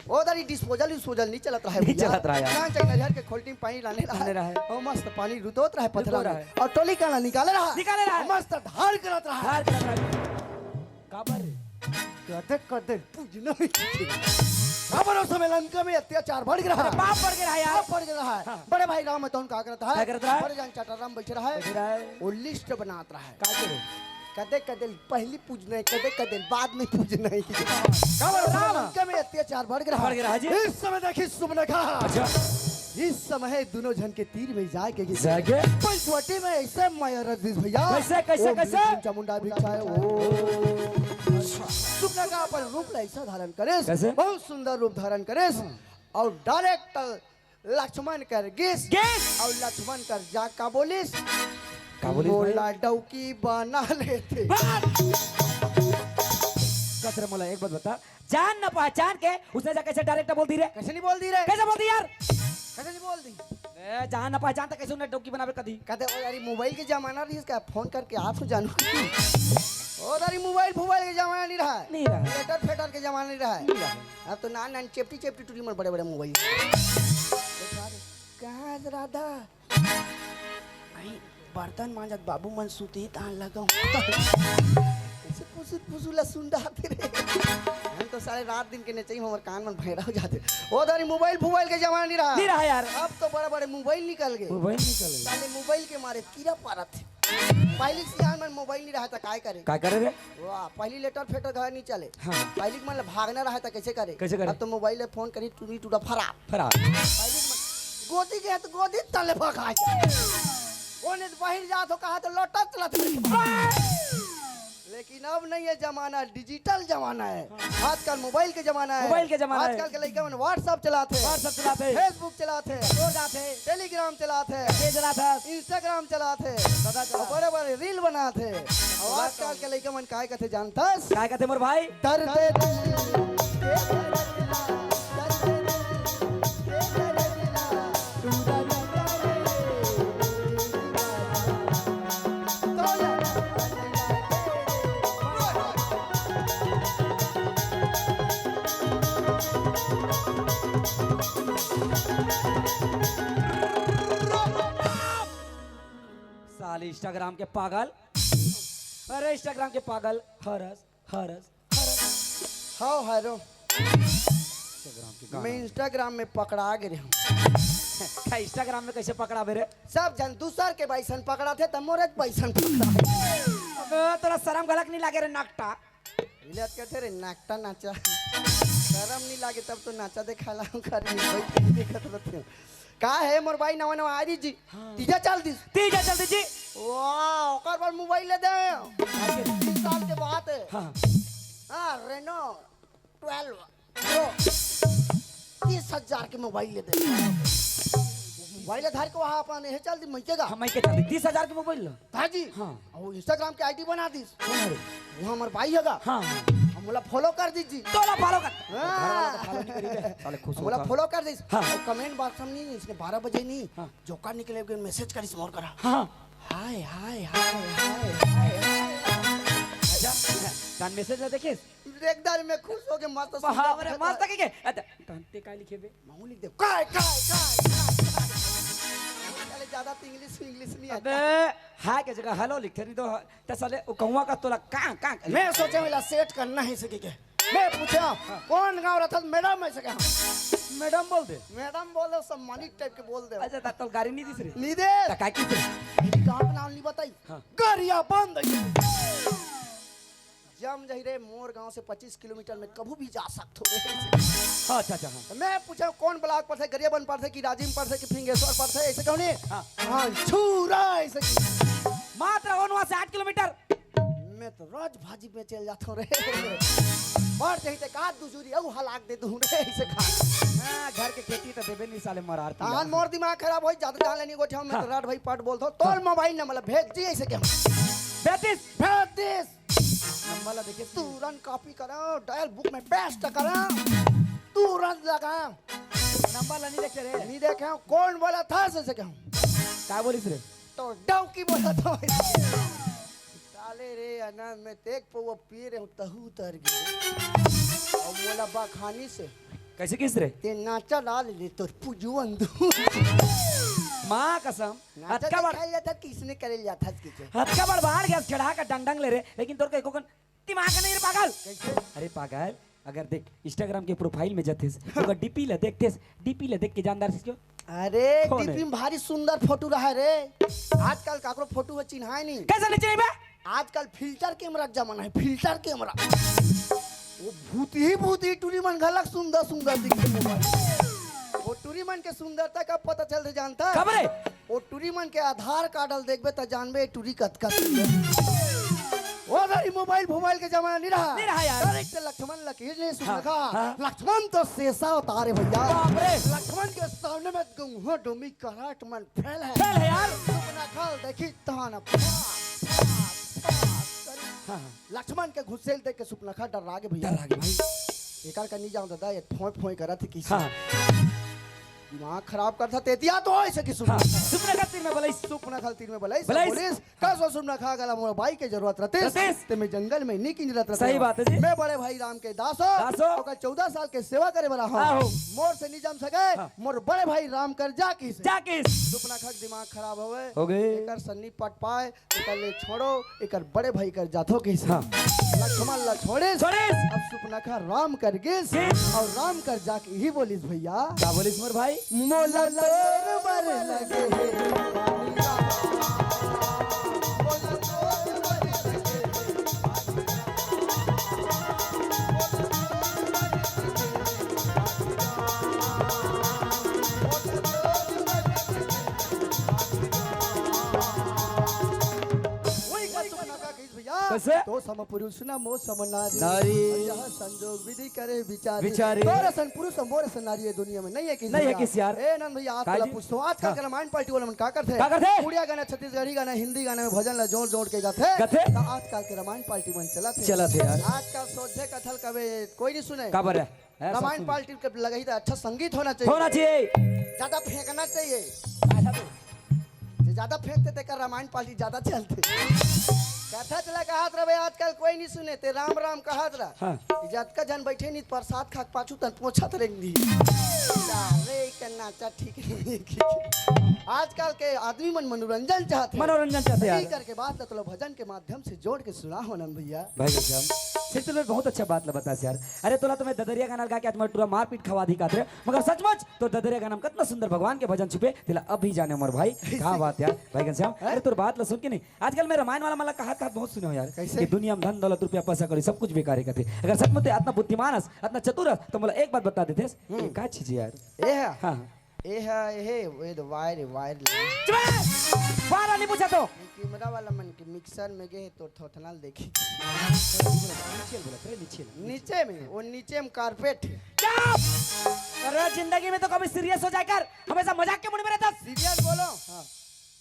ओ दरी disposal, disposal नइ चलत रहा हे नइ भैया। चलत रहा यार। नानचक नरियर के खोलटी में पानी लाने रहा हे। लाने रहा हे। ओ मस्त पानी रुतोत रहा हे पथरा रुतोत में। रहा हे। अउ टोली काला निकाले रहा। निकाले रहा हे। मस्त ढार करत रहा हे। ढार करत रहा हे। काबर रे? कदे कदे पूजना ही। काबर ओ समय लंका में अत्याचार बढ़ गे रहा हे। अरे पाप बढ़ गे रहा हे यार। पाप बढ़ गे रहा हे। हाँ। बड़े भाई राम तउन का करत रहा हे? का करत रहा हे? बड़े जान चटाराम बइठे रहा हे। बइठे रहा हे। ओ list बनात रहा हे। का करे? कदे कदे पहली पूजना हे, कदे कदे बाद में पूजना हे। काबर राम? लंका में अत्याचार बढ़ गे रहा हे। बढ़ गे रहा हे जी। इस समय देखिस सुपनखा। अच्छा। इस समय दूनों झन के तीर में जाके गिस। जाके? पंचवटी में अइसे माया रच दिस भैया। कइसे, कइसे, ओम कइसे? लीं चामुंडा भिक्षाय, ओम। सुपनखा अपन रूप ला अइसे धारण करिस। कइसे? बहुत सुंदर रूप धारण करिस। अउ direct लक्ष्मण कर गिस। गिस। अउ लक्ष्मण कर जा का बोलिस? का बोलिस भाई? मोला डौकी बना लेते। बस! कस रे मोला एक बात बता, जान न पहचान के उसने जा कइसे direct बोल दी रे? कइसे नइ बोल दी रे? कइसे बोल दी यार? कइसे नइ बोल दी? ए, जान न पहचान त कइसे उन्हें डौकी बनाबे कदी? कथे, ओ यार, mobile के जमाना रहिस का, phone करके आप तो जानू। ओ यार, mobile फोबाइल के जमाना नइ रहा हे। नइ रहा हे। Letter फेटर के जमाना नइ रहा हे। नइ रहा हे। अब तो नान नान चेपटी चेपटी टूरी मन बड़े बड़े mobile। कहाँ हे राधा? भाई, बर्तन मांजत बाबू मन सुते तान लगाऊं। कइसे फुसुर फुसुर ला सुंडाथे रे। हम तो साले रात दिन के नचई में हमर कान मन भैरा हो जाथे। ओ दारी mobile फोबाइल के जमाना नइ रहा। नइ रहा यार। अब तो बड़े बड़े mobile निकल गे। Mobile निकल गे। साले mobile के मारे कीरा पारत हे। पहिली के सियान मन mobile नइ रहा त काय करे? काय करे रे? वाह, पहिली letter फेटर घर नइ चले। हाँ। पहिली के मन ल भागना रहा त कइसे करे? कइसे करे? अब तो mobile ले phone करी, टूरी टूरा फरार। फरार। पहिली के मन गोदी के हे त गोदी तले भगा जाय। ओने बाहिर जात हो कहा त लोटा चलत। लेकिन अब नइ हे जमाना, digital जमाना हे। आजकल mobile के जमाना हे। Mobile के जमाना हे। आजकल के लइका मन WhatsApp चलाथे। WhatsApp चलाथे। Facebook चलाथे। Facebook चलाथे। Telegram चलाथे। के चलाथे। Instagram चलाथे। दादा चलाथे। अउ बड़े बड़े reel बनाथे। अउ आजकल के लइका मन काय कथे जानथस? काय कथे मोर भाई? दर्द दिल, दर्द दिल, दर्द दिल, दर्द दिल। साले Instagram के पागल। अरे Instagram के पागल, हरस, हरस, हरस। हाव, हेलो। Instagram के गाना। मैं Instagram में पकड़ा गे रेहेंव। का Instagram में कइसे पकड़ाबे रे? सब झन दूसर के बाइसन पकड़ाथे, त मोरेच बाइसन पकड़ा। अबे, तोला शरम घलक नइ लागे रे, नकटा? इले अतकथे रे, नकटा नाचा। शरम नइ लागे, तब तो नाचा देखाय ला हूँ, घर में बइठ के देखत रहिथेंव। का हे मोर बाई, नवा नवा आय दिस जी। हाँ। तीजा चल दिस। तीजा चल दिस जी। वाह, ओकर बर mobile ले दे। तीस साल के बात हे। हाँ। हाँ, Reno twelve Pro। तीस हजार के mobile ले दे। मोबाइल ला धर के वहाँ अपन एहे चल दी, मइके गा। हम मइके चल दी, तीस हजार के मोबाइल ला। हाँ जी। हाँ। अउ Instagram के ID बना दिस। कौन हरे? वो हमर बाई हे गा। हाँ। हम मोला follow कर दीजिए। तोला follow कर। हाँ। घर वाला तो follow नहीं करी बे। साले खुश मोला होता। Follow कर दिस। हाँ। अउ comment box में नहीं, इसने बारह बजे नहीं, हाँ। जोकर निकले के message करिस मोर करा। हाँ। हाय, हाय, हाय, हाय, हाय, हाय। अच्छा, तान message ला देखे? देखदार में खुश हो के मस्त सुंदर बाप रे, लिखत मस्त है। के के? अत-, तहन ते का लिखे बे? महूँ लिख दे। काय, काय, काय, काय, काय। साले ज्यादा तो English, English नहीं अबे, आता। हाय के जगह hello लिखते नहीं तो, त साले वो कहूँगा का तोला का, का लिखे? मैं सोचे वाला set करना है इसे के। मैं पूछा, हाँ। कौन गाँव रहता? मैडम ऐसे कहा। मैडम बोल दे। मैडम बोल दे, सम्मानित type के बोल दे। अच्छा, त तोला गारी नहीं दिस रे? नहीं दे। त का की थे? मेरी गाँव का नाम नहीं बताई। हाँ। गरिया बंद। जम जही रे, मोर गांव से पच्चीस किलोमीटर में कभू भी जा सकथो रे। हाँ, अच्छा, अच्छा, हाँ। तो मैं पूछा, कौन ब्लॉक पड़थे, गरियाबंद पड़थे कि राजिम पड़थे कि फिंगेश्वर पड़थे, ऐसे कहूँ नहीं? हाँ। हाँ, छूरा ऐसे कि मात्र ओनवा से आठ किलोमीटर। मैं तो रोज भाजी में चल जाता हूँ रे। बढ़ जाही ते का दुजूरी अउ हलाक दे दूँ रे, ऐसे कहा। हाँ, घर के खेती तो देबे नहीं साले मरार तू तान यार। मोर दिमाग खराब होई, ज्यादा जान लेनी गोठिया में हाँ। तो रात भाई पाट बोलथो, तोर हाँ। मोबाइल नंबर ला भेज जी, ऐसे कहूँ। भेज दिस। भेज दिस। नंबर ला देखे? तुरंत कॉपी करा, डायल बुक में पेस्ट करा, तुरंत लगा। नंबर ला नहीं देखे रे? नहीं देखे, कौन बोला था से, से कहूँ? का बोलिस रे? तो डौकी बोला था भाई। साले रे अनंत, मैं तेक पौवा पी रहे हूँ, तहू उतर गई। और बोला बखानी से। कैसे किस रे? ते नाचा डाल ले तोर पुजुअन दू। माँ कसम, नाचा अतका बड़ देखाइल जाता, किसने करे जाता किसे? अतका बड़ बाहर गैस चढ़ा का डंग डंग ले रे, लेकिन तोर के कोकन दिमाग नहीं रे पागल। कैसे? अरे पागल, अगर देख Instagram के profile में जाथेस, ओकर डीपी ला देखथेस, डीपी ला देख के जानदार से क्यों? अरे कौन है? डीपी में भारी सुंदर फोटो रहा रे। आजकल काकरो फोटो ह चिन्हाय नहीं। कैसे नहीं चिन्हाय बे? आजकल फिल्टर कैमरा के जमाना है, फिल्टर कैमरा। वो भूत ही भूत ही टूरी मन घलक सुंदर सुंदर दिखथे मोबाइल। वो टूरी मन के सुंदरता कब पता चलथे जानता? कब रे? वो टूरी मन के आधार कार्ड ल देखबे त जानबे टूरी कतका सुंदर। वो घरी मोबाइल फोबाइल के जमाना नहीं रहा। नहीं रहा यार। डायरेक्ट लक्ष्मण लकीर ने सुन हाँ, रखा। हाँ। लक्ष्मण तो शेषा अवतार है भैया। बाप रे। लक्ष्मण के सामने में गंगू डोमी कराट मन फेल है। फेल है यार। सुपना खाल देखी तहान फास, फास, फास करी। हाँ, हाँ। लक्ष्मण के घुसेल देख के सुपनखा डर्रा गे भैया। डर्रा गे भाई। एकर का नहीं जाऊं दादा, ये फोय फोय करत हे किसी। हाँ। दिमाग खराब करत हे, तेतिया तो ऐसे कि सुपनखा। हाँ, सुपनखा तीर में बलइस। सुपनखा तीर में बलइस, बलइस। बोलिस, "कस हो सुपनखा, गला मोर बाई के जरूरत रहतिस। रहतिस। ते मैं जंगल में नहीं किंजरत रहते सही हो। बात है जी। मैं बड़े भाई राम के दास हो। दास हो। ओकर चौदह साल के सेवा करे वाला हूँ। आहो। मोर से नहीं जम सके, हाँ। मोर बड़े भाई राम कर जा किस।" जा किस। सुपनखा के दिमाग खराब होवे। हो गए। एकर सन्नी पट पाए। एकर ले छोड़ो, एकर बड़े भाई कर जाथो कहिस। हाँ। लक्ष्मण ला छोड़िस। छोड़िस। अब सुपनखा राम कर गिस। गिस। अउ राम कर जाके इही बोलिस भैया। का बोलिस मोर भाई? मोला तोर बर लगे हे। वही का सुपनखा कहिस भैया। कैसे? तो सम पुरुष ना मो सम नारी। नारी। अउ यह संजोग विधि करे विचारी। विचारी। तोर असन पुरुष अउ मोर असन नारी ये दुनिया में नहीं है किसी नहीं है यार। किसी यार। ए नंद भैया, आज का कल जी? पूछथों, आजकल हाँ। के रामायण पार्टी वाला मन का करथे? का करथे? उड़िया गाना, छत्तीसगढ़ी गाना, हिंदी गाना में भजन ला जोड़ जोड़ के गाथे। गाथे। त आजकल के रामायण पार्टी मन चलत हे। चलत हे यार। आजकल सोझे कथल कबे कोई नहीं सुने। का बर? है, रामायण सब सुन। पार्टी के लगही त अच्छा संगीत होना चाहिए। होना चाहिए। ज्यादा फेंकना चाहिए। अच्छा तो। जे ज्यादा फेंकथे तेकर रामायण पार्टी ज्यादा चलथे। कथा चला कहत रहे, आजकल कोई नहीं सुने, ते राम राम कहत रह। हाँ। जतका झन बैठे नहीं प्रसाद खा के पाछू तन पोछत रेंग दी। अरे, के नाचा ठीक नहीं है। आजकल के आदमी मन मनोरंजन चाहथे। मनोरंजन चाहथे यार। ई करके बात ल तो लो भजन के माध्यम से जोड़ के सुना हो नंद भैया। भाई घनश्याम, सिर्फ तुमने बहुत अच्छा बात ल बतास यार। अरे तोला तो मैं ददरिया गाना गा के आज मैं टूरा मारपीट खवा दी कात रे, मगर सचमुच तो ददरिया गाना में कितना सुंदर भगवान के भजन छुपे, तेला अब भी जाने मोर भाई। ऐसे का बात यार, भाई घनश्याम, हैं? अरे तोर बात ल सुन के नहीं, आजकल मैं रामायण वाला मन ला कहत कहत बहुत सुने हो यार, कैसे? कि दुनिया में धन दौलत रुपया पैसा कौड़ी सब कुछ बेकार है कहथे। अगर सचमुच ते इतना बुद्धिमान हस, इतना चतुर हस, तो मोला एक बात बता देते, हम्म। ये का चीज है यार? ए है? हाँ, हाँ। ए हा, ए हे, ए दो वायर, वायर ले। चुप रह! बाहर नहीं पूछा तो। कैमरा वाला मन के मिक्सर में गे हे, तोर थोथना ल देखी। नीचे बोला, अरे नीचे बोला। नीचे में, वो नीचे में कारपेट हे। चुप! अरे जिंदगी में तो कभी सीरियस हो जाए कर, हमेशा मजाक के मूड में रहता। सीरियस बोलो। हाँ।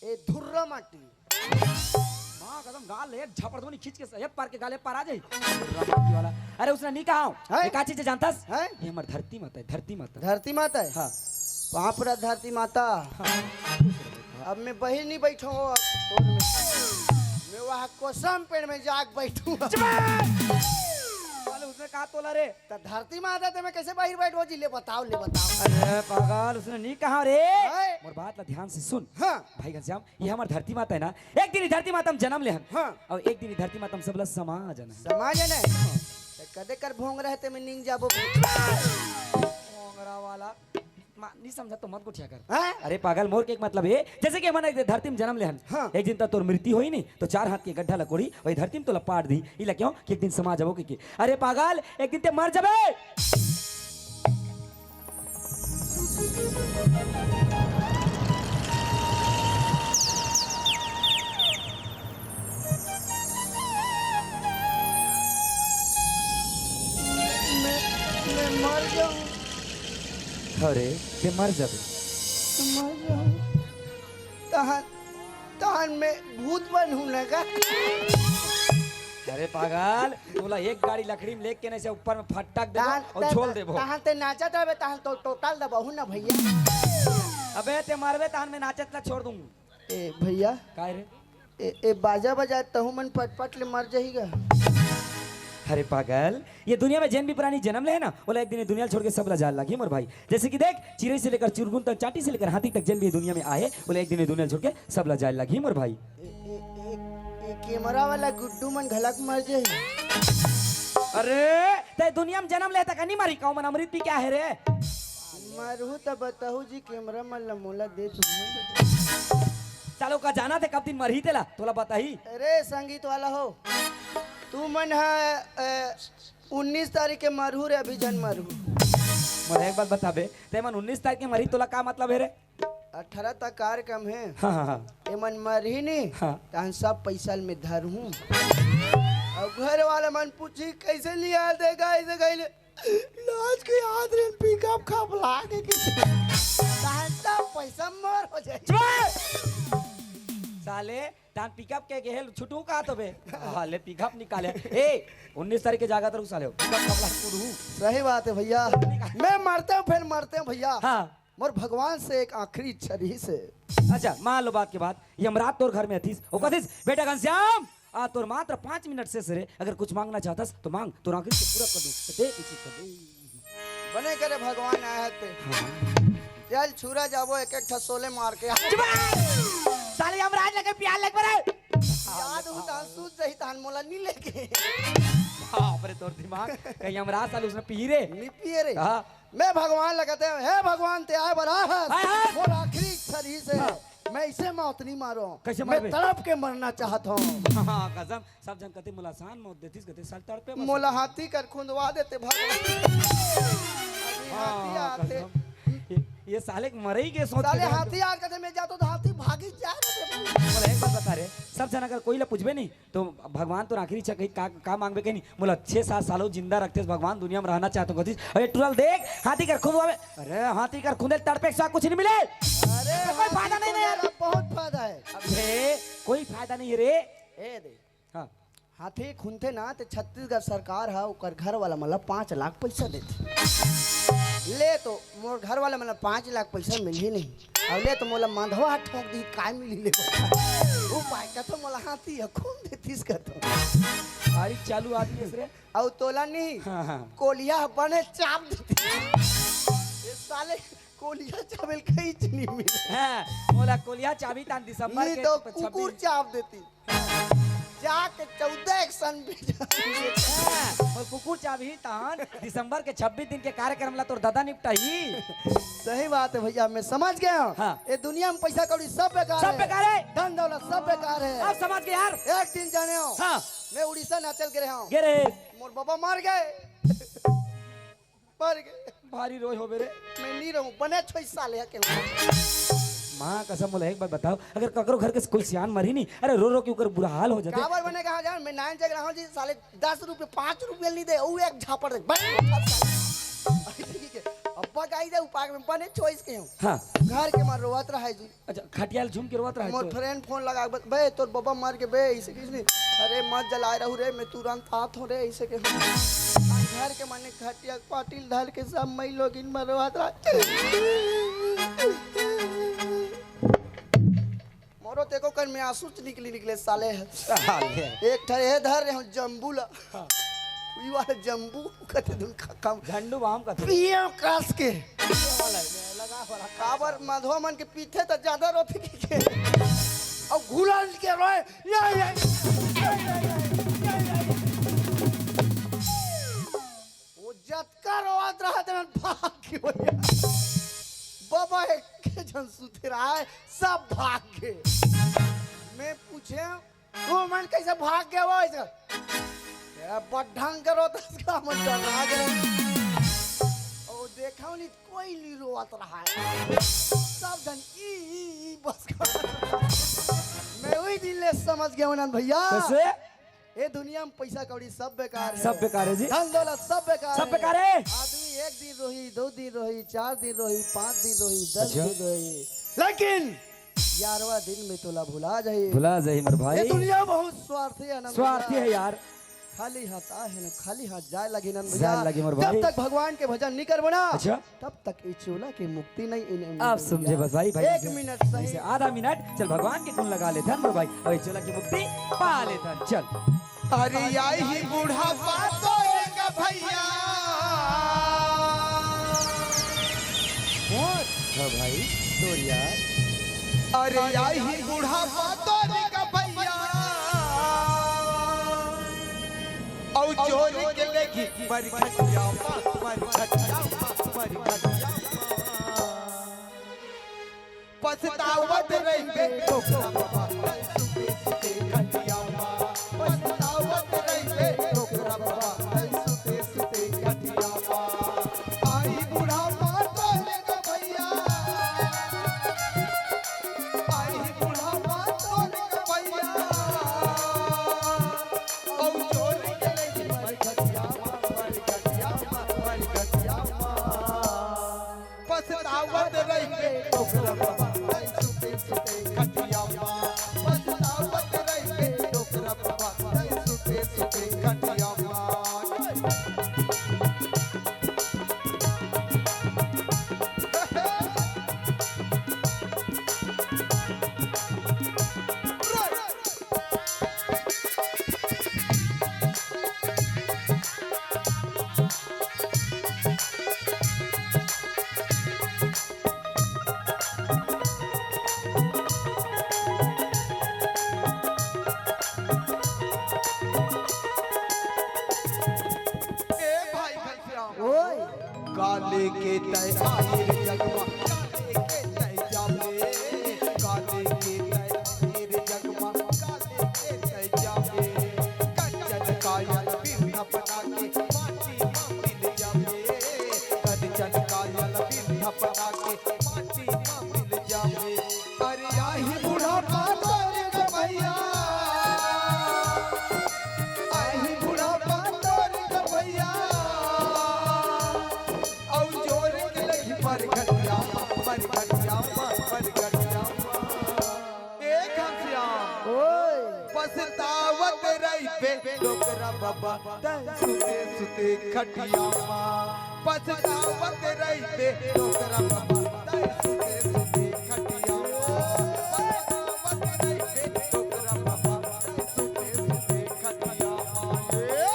ए धुर्रा माटी। माँ कसम गाल एक झापड़ दूंगी खींच के, एक पार के गाल एक पार आ जाए। धुर्रा माटी वाला। अरे उसने नहीं कहा हूँ। हैं? एक आध चीज जानता है? हैं? ये हमारी धरती माता है, धरती माता। धरती माता है? हाँ। वहाँ पूरा धरती माता। हाँ। अब मैं बहिर नहीं बैठूंगा अब तोर में। मैं वहाँ कोसम पेड़ में जाके बैठूंगा। चुप! साले उसने कहा तोला रे। त धरती माता ते मैं कैसे बहिर बैठो जी? ले बताओ, ले बताओ। अरे पागल, उसने नहीं कहा रे। हैं? मोर बात ला ध्यान से सुन। हाँ। भाई घनश्याम, ये हमार धरती माता है ना, एक दिन ही धरती माता में जन्म लेहन। हाँ। और एक दिन ही धरती माता में सबला समा जाना है। समा जाना है? हाँ। त कदे कर भोंगरा हे ते में नींद जाबो। भोंगरा वाला। मा-, नहीं समझा तो मत गोठिया कर। हाँ? अरे पागल, मोर के एक मतलब है, जैसे कि हमन एक धरती में जन्म लेहन, हाँ। एक दिन त तोर मृत्यु होई नहीं, तो चार हाथ के गड्ढा ला कोड़ी, वही धरती में तोला पाट दी, इला क्यों कि एक दिन समा जाबो के, के। अरे पागल, एक दिन ते मर जाबे। मैं, मैं मर जाऊं। अरे, ते मर जाबे। मर जाऊं। तहान, तहान मैं भूत बनहूं ना का? अरे पागल, तोला एक गाड़ी लकड़ी में लेके नहीं से ऊपर में फटक देबो तहान और ते, झोल देबो। तहान ते नाचत हवे, तहान तो टोटल दबहू ना भैया। अबे ते मरबे तहान मैं नाचत ला छोड़ दूं। ए भैया। काय रे? ए, ए बाजा बजा तहू मन पटपट ले मर जाही गा। अरे पागल, ये दुनिया में जेन भी प्राणी जन्म ले है ना, ओला एक दिन ये दुनिया छोड़ के सब ला जाए लगही मोर भाई। जैसे कि देख, चिरई से लेकर चुरगुन तक, चांटी से लेकर हाथी तक जेन भी ये दुनिया में आए, ओला एक दिन ये दुनिया छोड़ के सब ला जाए लगही मोर भाई। ए, ए, ए, ए कैमरा वाला गुड्डू मन घलक मर जाही। अरे, ते दुनिया में जन्म ले तक नहीं मरी, कौन मन अमृत पी क्या है रे? मरहू त बताहू जी, कैमरा मन ला मोला दे तू। चलो का जाना थे कब दिन मरही तेला, तोला बताही। अरे संगीत वाला हो, तू मन ह, अ, उन्नीस तारीख के मरहू रे, अभी जन मरहू। मोला एक बात बताबे, ते मन उन्नीस तारीख के मरही, तोला का मतलब है रे? अठारह तक कार्यक्रम है। हाँ, हाँ, हाँ। ए मन मरही नहीं, हाँ। तहन सब पैसा ल मैं धरहूँ। अब घर वाला मन पूछी, "कैसे लिया देगा, ऐसे कैले?" लाज के हाथ रे पिकअप खपला के किसी। तहन सब पैसा मोर हो जाए। चुप! साले, तान पिकअप के गेल छुटू का तो बे? हाले पिकअप निकाले। ए, उन्नीस तारीख के जागा तो साले हो। पिकअप खपला छुटू। सही बात है भैया। मैं मरते हूँ, फिर मरते हूँ भैया। हाँ। मोर भगवान से एक आखिरी इच्छा रही से। अच्छा, मान लो बात के बात, यमराज तोर घर में अथिस, ओ कथिस, "बेटा घनश्याम, आ तोर मात्र पाँच मिनट शेष रे, अगर कुछ मांगना चाहतस तो मांग, तोर आखिरी से पूरा कर दूं, तो दे, कुछ कर दे।" बने करे भगवान आए हते। हाँ। चल छुरा जाबो, एक एक ठा शोले मार के आ। चुप रह! साले यमराज लगे प्यार लग बरे। याद हूँ तान सूझ जही तान मोला नी लेके। बाप रे तोर दिमाग, कहीं यमराज साले उसने पी रे? नी पिए रे। हाँ। मैं भगवान ला कहते हैं, "हे भगवान, ते आए बरा हस। आए हस। मोर आखिरी इच्छा रही से, हाँ। मैं इसे मौत नहीं मारो। कैसे मैं मारबे? तड़प के मरना चाहता हूँ।" हाँ, कसम, सब जन कहते, "मोला आसान मौत देतीस," कहते, "साल तड़पे मत।" मोला हाथी कर खुंदवा देते भगवान। अभी हाँ, हाथी आते। कसम। ये, ये साले के मरई के सोच साले के हाथी आर कहते, "मैं जाता हूँ," तो हाथी भागी जा रहे थे। मोला एक बात बता रे, सब जन अगर कोई ला पूछबे नहीं, तो भगवान तो आखिरी इच्छा कही, का, का मांगबे कही नहीं? मोला छह सात सालों जिंदा रखते भगवान, दुनिया में रहना चाहता हूँ कथिस। अरे टुरल देख, हाथी कर खुंदवा में, अरे हाथी कर खुंदे तड़पे के सिवा कुछ नहीं मिले। अरे कोई फायदा हाथी नहीं, नहीं यार। खुंदे ला बहुत फायदा है। अबे कोई फायदा नहीं है रे। ए दे। हाँ। हाथी खुंदथे ना तो छत्तीसगढ़ सरकार है ओकर घर वाला मतलब पाँच लाख पैसा देथे। ले तो मोर घर वाला मन ला पाँच लाख पैसा मिलही नहीं। अब ले तो मोला मंधवा हाथ ठोंक दी, काय मिली ले बता। वो भाई का तो मोला हाथी है, खून देतीस का तो। भारी चालू आदमी है रे। अउ तोला नहीं, हाँ, हाँ। कोलिया बने चाप देती। ये साले कोलिया चाबेल कहीं नहीं मिले। हाँ, मोला कोलिया चाबी तान दिसंबर नहीं के तो तो छब्बीस कुकुर चाप देती। जाके चौदह एक सन भी हाँ, और कुकुर चाबही तान दिसंबर के छब्बीस दिन के कार्यक्रम ला तोर दादा निपटाही। सही बात है भैया, मैं समझ गया हूँ। हाँ। ये दुनिया में पैसा कौड़ी सब बेकार सब है। बेकार है। धन दौलत सब बेकार है। अब समझ गए यार। एक दिन जाने हो, हाँ। मैं उड़ीसा नाचल गे रहे हूँ। गे रहे। मोर बाबा मर गए। मर गए। भारी रोए होबे रे। मैं नहीं रहूं, बने छोई साले के। माँ कसम, मोला एक बात बताओ, अगर ककरो घर के कोई सियान मरही नहीं, अरे रो रो के ओकर बुरा हाल हो जाथे। काबर बने कहा जान, मैं नाइन जग रहा हूँ जी, साले दस रुपये, पाँच रुपये नहीं दे, वो एक झापड़ दे, बस। ठीक है, अब्बा का इधर उपाग में बने छोइस के हूँ। हाँ। घर के मन रोवत रहे जी। अच्छा, खटिया ल झूम के रोवत रहे मोर तो? फ्रेंड फोन लगा बे, "बे, तोर बबा मर के बे, इसे किस नहीं?" "अरे, मत जलाए रहू रे, मैं तुरंत आत हूँ रे," इसे के। घर के मन खटिया पाटिल धर के सब मई लोगिन मन रोवत रहे। मोरो तेको कर में आंसू च निकली निकले साले। साले। एक ठे ए धर रहे हूँ जम्बू ला। हाँ। ई वाला जम्बू कते धुन खा-, खम। झंडू बाम कते। पियो कस के। ये वाला है, लगा वाला। काबर मधवा मन के पीथे त ज्यादा रोथे के। अउ घुलल के रोए। ये, ये, ये, ये। वो जतका रोवत रहा तेमन भाग के भैया। बाबा एक झन सुते रहा है, सब भाग के। मैं पूछे, "तू मन कैसे भाग गया वो ऐसे?" "ये बड़ ढंग के रोता इसका मन डरा गया।" ओ देखा नहीं, कोई नहीं रोवत रहा है, सब जन ई, ई, ई बस कर। मैं वही दिन ले समझ गया हूँ नंद भैया। कैसे? ए दुनिया में पैसा कौड़ी सब बेकार है। सब बेकार है जी। धन दौलत सब बेकार सब है। बेकार है। आदमी एक दिन रोही, दो दिन रोही, चार दिन रोही, पाँच दिन रोही, दस अच्छा। दिन रोही, लेकिन ग्यारहवाँ दिन में तोला भुला जाही। भुला जाही मोर भाई। ये दुनिया बहुत स्वार्थी है नंद स्वार्थी भैया। है यार। खाली हाथ आए हैं, खाली हाथ जाए लगी नंद भैया। जाए लगी मोर भाई। जब तक भगवान के भजन नहीं करबो ना, अच्छा। तब तक ई चोला के मुक्ति नहीं, नहीं, नहीं आप समझे मिलेगा। बस भाई, भाई एक से, मिनट सही। से आधा मिनट, चल भगवान के गुण लगा लेथन रे भाई, अउ ई चोला की मुक्ति पा लेथन, चल। अरे आई ही बुढ़ापा तोरे का भैया। कौन? हाँ भाई, तोर यार। अरे आई ही बुढ़ापा तोरे का भैया। अउ चोरी के लेगी मरघटिया मा, मरघटिया मा, मरघटिया मा। पछतावत रहिबे डोकरा बाबा, सुते सुते खटिया मा। पछतावत रहिबे डोकरा बाबा, सुते सुते खटिया मा। आई बुढ़ापा तोरे का भैया। आई बुढ़ापा तोरे का भैया। औ चोरी के लेगी मरघटिया मा, मरघटिया मा, मरघटिया मा। पछतावत रहिबे डोकरा बाबा, सुते सुते खटिया मा। पछतावत रहिबे डोकरा बाबा, सुते सुते खटिया मा। ए भाई घनश्याम। ओए। काले के तय आए रे जगमा, काले के तय जाबे, काले के तय आए रे जगमा, काले के तय जाबे। कंचन कायल बिंध बना के माटी मा मिल जाबे, कंचन कायल बिंध बना के माटी मा मिल जाबे। अरे आही बुढ़ापा तोरे ग भैया, आही बुढ़ापा तोरे ग भैया। औ जोरे के लगी मरघटिया मा, मरघटिया मा, मरघटिया मा। ए घनश्याम, ओए। पछतावत रहिबे डोकरा बाबा, तै सुते सुते खटिया मा। पछतावत रहिबे डोकरा बाबा, तै सुते सुते खटिया मा। पछतावत रहिबे डोकरा बाबा, तै सुते सुते खटिया मा। ए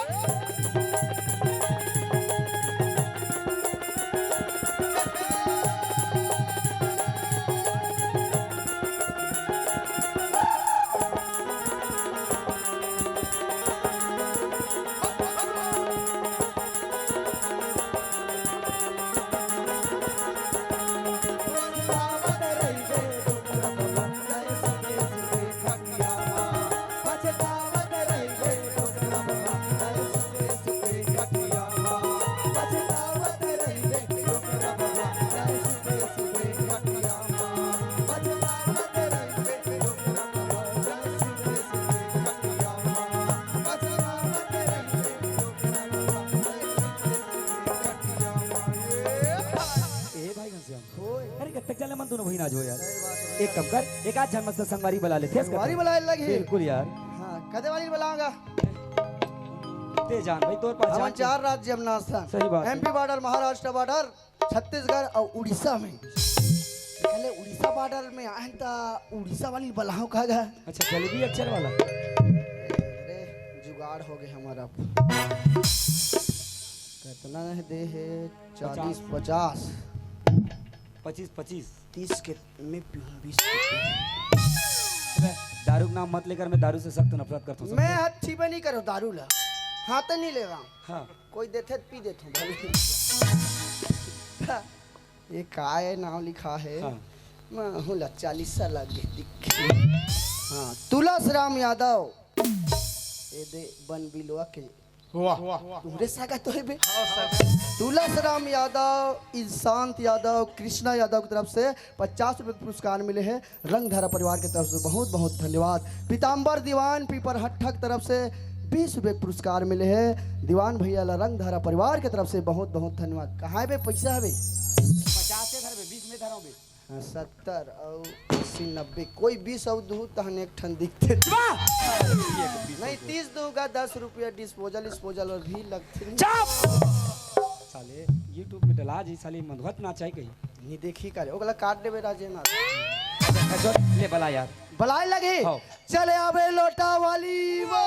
तक चले मन दोनों भाई ना जो यार। एक काम कर, एक आध झन मस्त संगवारी बला ले, फेस कर। संगवारी बलाए लगी। बिल्कुल यार। हाँ, कदे वाली बलाऊंगा? ते जान भाई, तोर पास हमन जान चार राज्य में नाचथन। सही बात है। MP border, Maharashtra border, Chhattisgarh और उड़ीसा में। पहले उड़ीसा बॉर्डर में आए त उड़ीसा वाली बलाओ का गा। अच्छा, जलेबी अक्षर वाला। अरे, जुगाड़ हो गए हमारा। कितना है दे है? चालीस, पचास। पच्चीस, पच्चीस। तीस के मैं पीऊँ, बीस के पीऊँ। अबे, दारू का नाम मत लेकर, मैं दारू से सख्त नफरत करता हूँ। मैं हाथ छीबे नहीं करो दारू ला, हाथ नहीं ले रहा हूँ। हाँ। कोई देथे त पी देथों भले। ये काय नाम लिखा है? हाँ। मैं हूँ ला चालीस सा लग गए दिख। हाँ, तुलस राम यादव। ये दे बन बिलवा के। वाह। तुहरे सागा तो है बे। तुलस राम यादव, इंशांत यादव, कृष्णा यादव की तरफ से पचास रुपए के पुरस्कार मिले हैं। रंगधारा परिवार की तरफ से बहुत बहुत धन्यवाद। पीताम्बर दीवान पीपरहट्ठा की तरफ से बीस रुपए के पुरस्कार मिले हैं। दीवान भैया ला रंगधारा परिवार की तरफ से बहुत बहुत धन्यवाद। कहाँ है बे पैसा है बे? पचास से धर बे, बीस में धरो बे। हाँ, सत्तर और अस्सी, नब्बे, कोई बीस और दू तहन एक ठन दिखते। वाह! नहीं, तीस दूंगा, दस रुपया डिस्पोजल, डिस्पोजल और भी लगते नहीं। चुप! साले, YouTube में डला जी, साले, मंदुआ त नाचाई कहीं। नहीं देखी का रे, ओकला काट देबे राजेंद्र। अच्छा, ले बला यार। बलाए लगे। हाँ। चले आबे लोटा वाली वो।